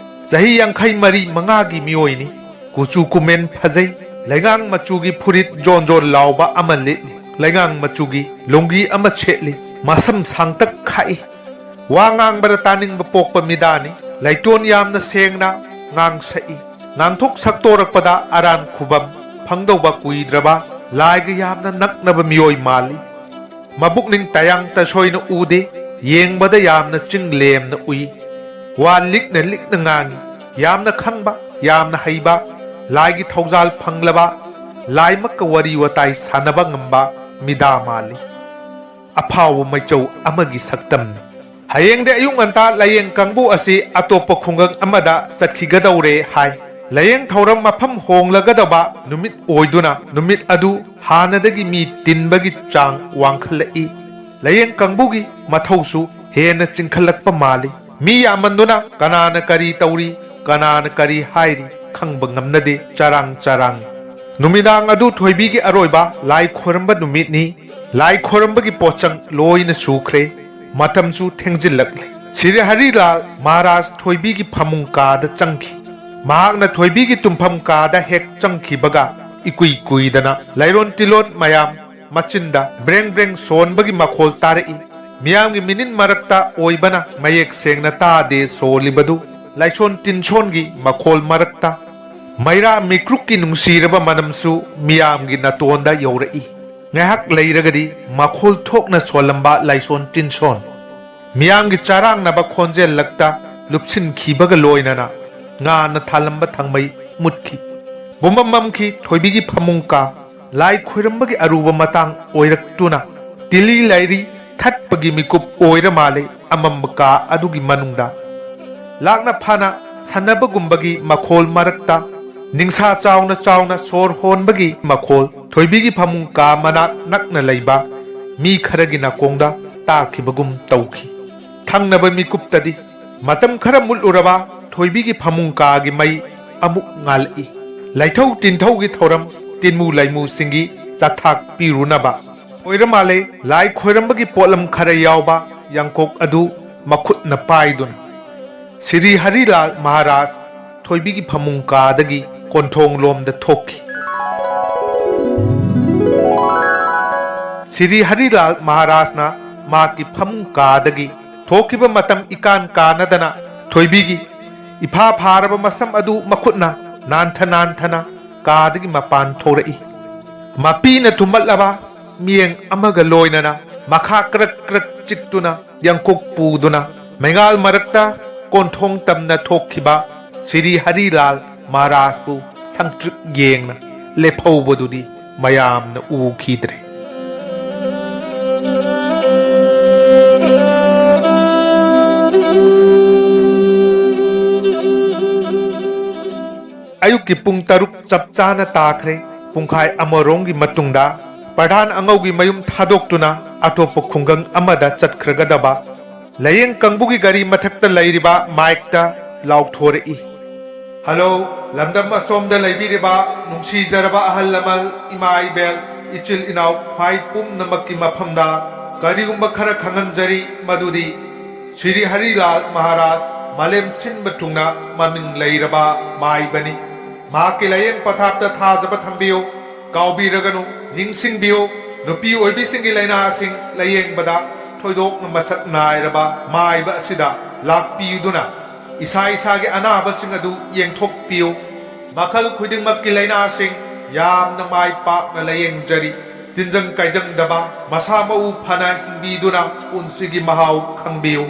ꯆꯍꯤ ꯌꯥꯡꯈꯩ ꯃꯔꯤ ꯃꯉꯥꯒꯤ ꯃꯤꯑꯣꯏꯅꯤ꯫ ꯀꯨꯆꯨ ꯀꯨꯃꯦꯟ ꯐꯖꯩ꯫ ꯂꯩꯉꯥꯡ ꯃꯆꯨꯒꯤ ꯐꯨꯔꯤꯠ ꯖꯣꯟ ꯖꯣꯟ ꯂꯥꯎꯕ ꯑꯃ ꯂꯤꯠꯂꯤ꯫ ꯂꯩꯉꯥꯡ ꯃꯆꯨꯒꯤ ꯂꯣꯡꯒꯤ ꯑꯃ ꯁꯦꯠꯂꯤ꯫ ꯃꯁꯝ ꯁꯥꯡꯇꯛ ꯈꯥꯛꯏ꯫ ꯋꯥ ꯉꯥꯡꯕꯗ ꯇꯥꯅꯤꯡꯕ ꯄꯣꯛꯄ ꯃꯤꯗꯥꯅꯤ꯫ ꯂꯩꯇꯣꯟ ꯌꯥꯝꯅ ꯁꯦꯡꯅ ꯉꯥꯡ ꯁꯛꯏ꯫ ꯉꯥꯡꯊꯣꯛ ꯁꯛꯇꯣꯔꯛꯄꯗ ꯑꯔꯥꯟ ꯈꯨꯕꯝ ꯐꯪꯗꯧꯕ ꯀꯨꯏꯗ꯭ꯔꯕ ꯂꯥꯏꯒ ꯌꯥꯝꯅ ꯅꯛꯅꯕ ꯃꯤꯑꯣꯏ ꯃꯥꯜꯂꯤ꯫ ꯃꯕꯨꯛꯅꯤꯡ ꯇꯌꯥꯡ ꯇꯁꯣꯏꯅ ꯎꯗꯦ, ꯌꯦꯡꯕꯗ ꯌꯥꯝꯅ ꯆꯤꯡ ꯂꯦꯝꯅ ꯎꯏ꯫ ꯋꯥ ꯂꯤꯛꯅ ꯂꯤꯛꯅ ꯉꯥꯡꯏ꯫ ꯌꯥꯝꯅ ꯈꯪꯕ, ꯌꯥꯝꯅ ꯍꯩꯕ, ꯂꯥꯏꯒꯤ ꯊꯧꯖꯥꯜ ꯐꯪꯂꯕ, ꯂꯥꯏꯃꯛꯀ ꯋꯥꯔꯤ ꯋꯥꯇꯥꯏ ꯁꯥꯟꯅꯕ ꯉꯝꯕ ꯃꯤꯗꯥ ꯃꯥꯜꯂꯤ꯫ ꯑꯐꯥꯎꯕ ꯃꯩꯆꯧ ꯑꯃꯒꯤ ꯁꯛꯇꯝꯅꯤ꯫ ꯍꯌꯦꯡꯗꯤ ꯑꯌꯨꯛ ꯉꯟꯇꯥ ꯂꯥꯌꯦꯡ ꯀꯥꯡꯕꯨ ꯑꯁꯤ ꯑꯇꯣꯞꯄ ꯈꯨꯡꯒꯪ ꯑꯃꯗ ꯆꯠꯈꯤꯒꯗꯧꯔꯦ ꯍꯥꯏ꯫ ꯂꯥꯌꯦꯡ ꯊꯧꯔꯝ ꯃꯐꯝ ꯍꯣꯡꯂꯒꯗꯕ ꯅꯨꯃꯤꯠ ꯑꯣꯏꯗꯨꯅ ꯅꯨꯃꯤꯠ ꯑꯗꯨ ꯍꯥꯟꯅꯗꯒꯤ ꯃꯤ ꯇꯤꯟꯕꯒꯤ ꯆꯥꯡ ꯋꯥꯡꯈꯠꯂꯛꯏ꯫ ꯂꯥꯏꯌꯦꯡ ꯀꯥꯡꯕꯨꯒꯤ ꯃꯊꯧꯁꯨ ꯍꯦꯟꯅ ꯆꯤꯡꯈꯠꯂꯛꯄ ꯃꯥꯜꯂꯤ꯫ ꯃꯤ ꯌꯥꯝꯃꯟꯗꯨꯅ ꯀꯅꯥꯅ ꯀꯔꯤ ꯇꯧꯔꯤ, ꯀꯅꯥꯅ ꯀꯔꯤ ꯍꯥꯏꯔꯤ ꯈꯪꯕ ꯉꯝꯅꯗꯦ꯫ ꯆꯔꯥꯡ ꯆꯔꯥꯡ꯫ ꯅꯨꯃꯤꯗꯥꯡ ꯑꯗꯨ ꯊꯣꯏꯕꯤꯒꯤ ꯑꯔꯣꯏꯕ ꯂꯥꯏ ꯈꯣꯏꯔꯝꯕ ꯅꯨꯃꯤꯠꯅꯤ꯫ ꯂꯥꯏ ꯈꯣꯏꯔꯝꯕꯒꯤ ꯄꯣꯠꯆꯪ ꯂꯣꯏꯅ ꯁꯨꯈ꯭ꯔꯦ꯫ ꯃꯇꯝꯁꯨ ꯊꯦꯡꯖꯤꯜꯂꯛꯂꯦ꯫ ꯁ꯭ꯔꯤ ꯍꯔꯤꯂꯥꯜ ꯃꯍꯥꯔꯥꯖ ꯊꯣꯏꯕꯤꯒꯤ ꯐꯃꯨꯡ ꯀꯥꯗ ꯆꯪꯈꯤ꯫ ꯃꯍꯥꯛꯅ ꯊꯣꯏꯕꯤꯒꯤ ꯇꯨꯝꯐꯝ ꯀꯥꯗ ꯍꯦꯛ ꯆꯪꯈꯤꯕꯒ ꯏꯀꯨꯏ ꯀꯨꯏꯗꯅ ꯂꯥꯏꯔꯣꯟ ꯇꯤꯂꯣꯟ ꯃꯌꯥꯝ ꯃꯆꯤꯟꯗ ꯕ꯭ꯔꯦꯡ ꯕ꯭ꯔꯦꯡ ꯁꯣꯟꯕꯒꯤ ꯃꯈꯣꯜ ꯇꯥꯔꯛꯏ꯫ ꯃꯤꯌꯥꯝꯒꯤ ꯃꯤꯅꯤꯟ ꯃꯔꯛꯇ ꯑꯣꯏꯕꯅ ꯃꯌꯦꯛ ꯁꯦꯡꯅ ꯇꯥꯗꯦ ꯁꯣꯜꯂꯤꯕꯗꯨ꯫ ꯂꯥꯏꯁꯣꯟ ꯇꯤꯟꯁꯣꯟꯒꯤ ꯃꯈꯣꯜ ꯃꯔꯛꯇ ꯃꯩꯔꯥ ꯃꯤꯀ꯭ꯔꯨꯛꯀꯤ ꯅꯨꯡꯁꯤꯔꯕ ꯃꯅꯝꯁꯨ ꯃꯤꯌꯥꯝꯒꯤ ꯅꯥꯇꯣꯟꯗ ꯌꯧꯔꯛꯏ꯫ ꯉꯥꯏꯍꯥꯛ ꯂꯩꯔꯒꯗꯤ ꯃꯈꯣꯜ ꯊꯣꯛꯅ ꯁꯣꯜꯂꯝꯕ ꯂꯥꯏꯁꯣꯟ ꯇꯤꯟꯁꯣꯟ ꯃꯤꯌꯥꯝꯒꯤ ꯆꯔꯥꯡꯅꯕ ꯈꯣꯟꯖꯦꯜ ꯂꯛꯇ ꯂꯨꯞꯁꯤꯟꯈꯤꯕꯒ ꯂꯣꯏꯅꯅ ꯉꯥꯅ ꯊꯥꯜꯂꯝꯕ ꯊꯥꯡꯃꯩ ꯃꯨꯠꯈꯤ꯫ ꯄꯨꯝꯃꯝ ꯃꯝꯈꯤ꯫ ꯊꯣꯏꯕꯤꯒꯤ ꯐꯃꯨꯡ ꯀꯥ꯫ ꯂꯥꯏ ꯈꯣꯏꯔꯝꯕꯒꯤ ꯑꯔꯨꯕ ꯃꯇꯥꯡ ꯑꯣꯏꯔꯛꯇꯨꯅ ꯇꯤꯂꯤ ꯂꯥꯏꯔꯤ ꯊꯠꯄꯒꯤ ꯃꯤꯀꯨꯞ ꯑꯣꯏꯔ ꯃꯥꯜꯂꯦ꯫ ꯑꯃꯝꯕ ꯀꯥ ꯑꯗꯨꯒꯤ ꯃꯅꯨꯡꯗ ꯂꯥꯛꯅ ꯐꯥꯅ ꯁꯥꯟꯅꯕꯒꯨꯝꯕꯒꯤ ꯃꯈꯣꯜ ꯃꯔꯛꯇ ꯅꯤꯡꯁꯥ ꯆꯥꯎꯅ ꯆꯥꯎꯅ ꯁꯣꯔ ꯍꯣꯟꯕꯒꯤ ꯃꯈꯣꯜ ꯊꯣꯏꯕꯤꯒꯤ ꯐꯃꯨꯡ ꯀꯥ ꯃꯅꯥꯛ ꯅꯛꯅ ꯂꯩꯕ ꯃꯤ ꯈꯔꯒꯤ ꯅꯥꯀꯣꯡꯗ ꯇꯥꯈꯤꯕꯒꯨꯝ ꯇꯧꯈꯤ꯫ ꯊꯪꯅꯕ ꯃꯤꯀꯨꯞꯇꯗꯤ ꯃꯇꯝ ꯈꯔ ꯃꯨꯠꯂꯨꯔꯕ ꯊꯣꯏꯕꯤꯒꯤ ꯐꯃꯨꯡ ꯀꯥꯒꯤ ꯃꯩ ꯑꯃꯨꯛ ꯉꯥꯜꯂꯛꯏ꯫ ꯂꯥꯏꯊꯧ ꯇꯤꯟꯊꯧꯒꯤ ꯊꯧꯔꯝ, ꯇꯤꯟꯃꯨ ꯂꯥꯏꯃꯨꯁꯤꯡꯒꯤ ꯆꯥꯊꯥꯛ ꯄꯤꯔꯨꯅꯕ ꯑꯣꯏꯔ ꯃꯥꯜꯂꯦ꯫ ꯂꯥꯏ ꯈꯣꯏꯔꯝꯕꯒꯤ ꯄꯣꯠꯂꯝ ꯈꯔ ꯌꯥꯎꯕ ꯌꯥꯡꯀꯣꯛ ꯑꯗꯨ ꯃꯈꯨꯠꯅ ꯄꯥꯏꯗꯨꯅ ꯁ꯭ꯔꯤ ꯍꯔꯤꯂꯥꯜ ꯃꯍꯥꯔꯥꯖ ꯊꯣꯏꯕꯤꯒꯤ ꯐꯃꯨꯡ ꯀꯥꯗꯒꯤ ꯀꯣꯟꯊꯣꯡ ꯂꯣꯝꯗ ꯊꯣꯛꯈꯤ꯫ ꯁ꯭ꯔꯤ ꯍꯔꯤꯂꯥꯜ ꯃꯍꯥꯔꯥꯖꯅ ꯃꯍꯥꯛꯀꯤ ꯐꯃꯨꯡ ꯀꯥꯗꯒꯤ ꯊꯣꯛꯈꯤꯕ ꯃꯇꯝ ꯏꯀꯥꯟ ꯀꯥꯅꯗꯅ ꯊꯣꯏꯕꯤꯒꯤ ꯏꯐꯥ ꯐꯥꯔꯕ ꯃꯁꯝ ꯑꯗꯨ ꯃꯈꯨꯠꯅ ꯅꯥꯟꯊ ꯅꯥꯟꯊꯅ ꯀꯥꯗꯒꯤ ꯃꯄꯥꯟ ꯊꯣꯔꯛꯏ꯫ ꯃꯄꯤꯅ ꯊꯨꯝꯃꯠꯂꯕ ꯃꯤꯠꯌꯦꯡ ꯑꯃꯒ ꯂꯣꯏꯅꯅ ꯃꯈꯥ ꯀ꯭ꯔꯛ ꯀ꯭ꯔꯛ ꯆꯤꯛꯇꯨꯅ ꯌꯥꯡꯀꯣꯛ ꯄꯨꯗꯨꯅ ꯃꯩꯉꯥꯜ ꯃꯔꯛꯇ ꯀꯣꯟꯊꯣꯡ ꯇꯝꯅ ꯊꯣꯛꯈꯤꯕ ꯁ꯭ꯔꯤ ꯍꯔꯤꯂꯥꯜ ꯃꯍꯥꯔꯥꯖꯄꯨ ꯁꯪꯇ꯭ꯔꯤꯛ ꯌꯦꯡꯅ ꯂꯦꯞꯍꯧꯕꯗꯨꯗꯤ ꯃꯌꯥꯝꯅ ꯎꯈꯤꯗ꯭ꯔꯦ꯫ ꯑꯌꯨꯛꯀꯤ ꯄꯨꯡ ꯇꯔꯨꯛ ꯆꯞ ꯆꯥꯅ ꯇꯥꯈ꯭ꯔꯦ꯫ ꯄꯨꯡꯈꯥꯏ ꯑꯃꯔꯣꯝꯒꯤ ꯃꯇꯨꯡꯗ ꯄ꯭ꯔꯙꯥꯟ ꯑꯉꯧꯒꯤ ꯃꯌꯨꯝ ꯊꯥꯗꯣꯛꯇꯨꯅ ꯑꯇꯣꯞꯄ ꯈꯨꯡꯒꯪ ꯑꯃꯗ ꯆꯠꯈ꯭ꯔꯒꯗꯕ ꯂꯥꯏꯌꯦꯡ ꯀꯥꯡꯕꯨꯒꯤ ꯒꯥꯔꯤ ꯃꯊꯛꯇ ꯂꯩꯔꯤꯕ ꯃꯥꯏꯛꯇ ꯂꯥꯎꯊꯣꯔꯛꯏ꯫ "ꯍꯜꯂꯣ, ꯂꯝꯗꯝ ꯑꯁꯣꯝꯗ ꯂꯩꯕꯤꯔꯤꯕ ꯅꯨꯡꯁꯤꯖꯔꯕ ꯑꯍꯜ ꯂꯃꯟ, ꯏꯃꯥ ꯏꯕꯦꯜ, ꯏꯆꯤꯜ ꯏꯅꯥꯎ ꯈ꯭ꯋꯥꯏ ꯄꯨꯝꯅꯃꯛꯀꯤ ꯃꯐꯝꯗ ꯀꯔꯤꯒꯨꯝꯕ ꯈꯔ ꯈꯪꯍꯟꯖꯔꯤ, ꯃꯗꯨꯗꯤ ꯁ꯭ꯔꯤ ꯍꯔꯤꯂꯥꯜ ꯃꯍꯥꯔꯥꯖ ꯃꯥꯂꯦꯝ ꯁꯤꯟꯕ ꯊꯨꯡꯅ ꯃꯃꯤꯡ ꯂꯩꯔꯕ ꯃꯥꯏꯕꯅꯤ꯫ ꯃꯍꯥꯛꯀꯤ ꯂꯥꯏꯌꯦꯡ ꯄꯊꯥꯞꯇ ꯊꯥꯖꯕ ꯊꯝꯕꯤꯌꯨ꯫ ꯀꯥꯎꯕꯤꯔꯒꯅꯨ, ꯅꯤꯡꯁꯤꯡꯕꯤꯌꯨ, ꯅꯨꯄꯤ ꯑꯣꯏꯕꯤꯁꯤꯡꯒꯤ ꯂꯥꯏꯅꯥꯁꯤꯡ ꯂꯥꯌꯦꯡꯕꯗ ꯊꯣꯏꯗꯣꯛꯅ ꯃꯁꯛ ꯅꯥꯏꯔꯕ ꯃꯥꯏꯕ ꯑꯁꯤꯗ ꯂꯥꯛꯄꯤꯗꯨꯅ ꯏꯁꯥ ꯏꯁꯥꯒꯤ ꯑꯅꯥꯕꯁꯤꯡ ꯑꯗꯨ ꯌꯦꯡꯊꯣꯛꯄꯤꯌꯨ꯫ ꯃꯈꯜ ꯈꯨꯗꯤꯡꯃꯛꯀꯤ ꯂꯥꯏꯅꯥꯁꯤꯡ ꯌꯥꯝꯅ ꯃꯥꯏ ꯄꯥꯛꯅ ꯂꯥꯌꯦꯡꯖꯔꯤ꯫ ꯇꯤꯟꯖꯪ ꯀꯥꯏꯖꯪꯗꯕ, ꯃꯁꯥ ꯃꯎ ꯐꯅ ꯍꯤꯡꯕꯤꯗꯨꯅ ꯄꯨꯟꯁꯤꯒꯤ ꯃꯍꯥꯎ ꯈꯪꯕꯤꯌꯨ꯫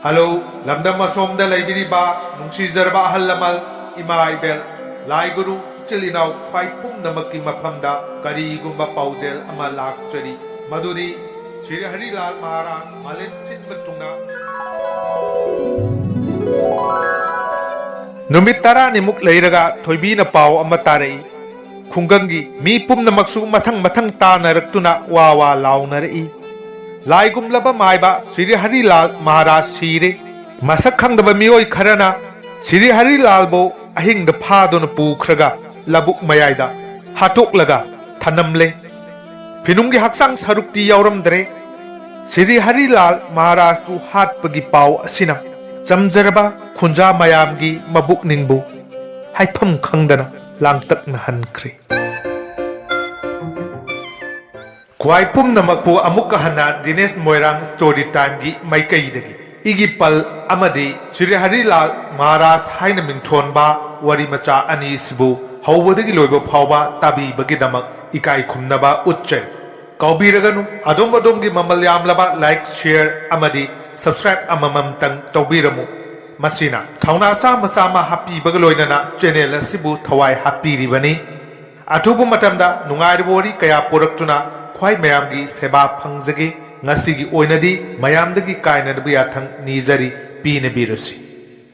ꯍꯜꯂꯣ, ꯂꯝꯗꯝ ꯑꯁꯣꯝꯗ ꯂꯩꯕꯤꯔꯤꯕ ꯅꯨꯡꯁꯤꯖꯔꯕ ꯑꯍꯜ ꯂꯃꯟ, ꯏꯃꯥ ꯏꯕꯦꯜ, ꯂꯥꯏ ꯒꯨꯔꯨ, ꯏꯆꯤꯜ ꯏꯅꯥꯎ ꯈ꯭ꯋꯥꯏ ꯄꯨꯝꯅꯃꯛꯀꯤ ꯃꯐꯝꯗ ꯀꯔꯤꯒꯨꯝꯕ ꯄꯥꯎꯖꯦꯜ ꯑꯃ ꯂꯥꯛꯆꯔꯤ, ꯃꯗꯨꯗꯤ ꯁ꯭ꯔꯤ ꯍꯔꯤꯂꯥꯜ ꯃꯍꯥꯔꯥꯖ ꯃꯥꯂꯦꯝ ꯁꯤꯟꯕ ꯊꯨꯡꯅ꯫ ꯅꯨꯃꯤꯠ ꯇꯔꯥꯅꯤꯃꯨꯛ ꯂꯩꯔꯒ ꯊꯣꯏꯕꯤꯅ ꯄꯥꯎ ꯑꯃ ꯇꯥꯔꯛꯏ꯫ ꯈꯨꯡꯒꯪꯒꯤ ꯃꯤ ꯄꯨꯝꯅꯃꯛꯁꯨ ꯃꯊꯪ ꯃꯊꯪ ꯇꯥꯅꯔꯛꯇꯨꯅ ꯋꯥ ꯋꯥ ꯂꯥꯎꯅꯔꯛꯏ꯫ ꯂꯥꯏꯒꯨꯝꯂꯕ ꯃꯥꯏꯕ ꯁ꯭ꯔꯤ ꯍꯔꯤꯂꯥꯜ ꯃꯍꯥꯔꯥꯖ ꯁꯤꯔꯦ꯫ ꯃꯁꯛ ꯈꯪꯗꯕ ꯃꯤꯑꯣꯏ ꯈꯔꯅ ꯁ꯭ꯔꯤ ꯍꯔꯤꯂꯥꯜꯕꯨ ꯑꯍꯤꯡꯗ ꯐꯥꯗꯨꯅ ꯄꯨꯈ꯭ꯔꯒ ꯂꯧꯕꯨꯛ ꯃꯌꯥꯏꯗ ꯍꯥꯠꯇꯣꯛꯂꯒ ꯊꯅꯝꯂꯦ꯫ ꯐꯤꯅꯨꯡꯒꯤ ꯍꯛꯆꯥꯡ ꯁꯔꯨꯛꯇꯤ ꯌꯥꯎꯔꯝꯗ꯭ꯔꯦ꯫ ꯁ꯭ꯔꯤ ꯍꯔꯤꯂꯥꯜ ꯃꯍꯥꯔꯥꯖꯄꯨ ꯍꯥꯠꯄꯒꯤ ꯄꯥꯎ ꯑꯁꯤꯅ ꯆꯝꯖꯔꯕ ꯈꯨꯟꯖꯥ ꯃꯌꯥꯝꯒꯤ ꯃꯕꯨꯛꯅꯤꯡꯕꯨ ꯍꯥꯏꯐꯝ ꯈꯪꯗꯅ ꯂꯥꯡꯇꯛꯅꯍꯟꯈ꯭ꯔꯦ꯫ ꯈ꯭ꯋꯥꯏ ꯄꯨꯝꯅꯃꯛꯄꯨ ꯑꯃꯨꯛꯀ ꯍꯟꯅ ꯗꯤꯅꯦꯁ ꯃꯣꯏꯔꯥꯡ ꯁ꯭ꯇꯣꯔꯤ ꯇꯥꯏꯝꯒꯤ ꯃꯥꯏꯀꯩꯗꯒꯤ ꯏꯒꯤ ꯄꯜ ꯑꯃꯗꯤ ꯁ꯭ꯔꯤ ꯍꯔꯤꯂꯥꯜ ꯃꯍꯥꯔꯥꯖ ꯍꯥꯏꯅ ꯃꯤꯡꯊꯣꯟꯕ ꯋꯥꯔꯤ ꯃꯆꯥ ꯑꯅꯤꯁꯤꯕꯨ ꯍꯧꯕꯗꯒꯤ ꯂꯣꯏꯕ ꯐꯥꯎꯕ ꯇꯥꯕꯤꯕꯒꯤꯗꯃꯛ ꯏꯀꯥꯏ ꯈꯨꯝꯅꯕ ꯎꯠꯆꯩ꯫ ꯀꯥꯎꯕꯤꯔꯒꯅꯨ, ꯑꯗꯣꯝ ꯑꯗꯣꯝꯒꯤ ꯃꯃꯜ ꯌꯥꯝꯂꯕ like, share ꯑꯃꯗꯤ subscribe ꯑꯃꯃꯝꯇꯪ ꯇꯧꯕꯤꯔꯝꯃꯨ꯫ ꯃꯁꯤꯅ ꯊꯧꯅꯥ ꯆꯥꯝꯃ ꯆꯥꯝꯃ ꯍꯥꯞꯄꯤꯕꯒ ꯂꯣꯏꯅꯅ channel ꯑꯁꯤꯕꯨ ꯊꯋꯥꯏ ꯍꯥꯞꯄꯤꯔꯤꯕꯅꯤ꯫ ꯑꯊꯨꯕ ꯃꯇꯝꯗ ꯅꯨꯡꯉꯥꯏꯔꯕ ꯋꯥꯔꯤ ꯀꯌꯥ ꯄꯨꯔꯛꯇꯨꯅ ꯈ꯭ꯋꯥꯏ ꯃꯌꯥꯝꯒꯤ ꯁꯦꯕꯥ ꯐꯪꯖꯒꯦ꯫ ꯉꯁꯤꯒꯤ ꯑꯣꯏꯅꯗꯤ ꯃꯌꯥꯝꯗꯒꯤ ꯀꯥꯏꯅꯗꯕ ꯌꯥꯊꯪ ꯅꯤꯖꯔꯤ, ꯄꯤꯅꯕꯤꯔꯁꯤ꯫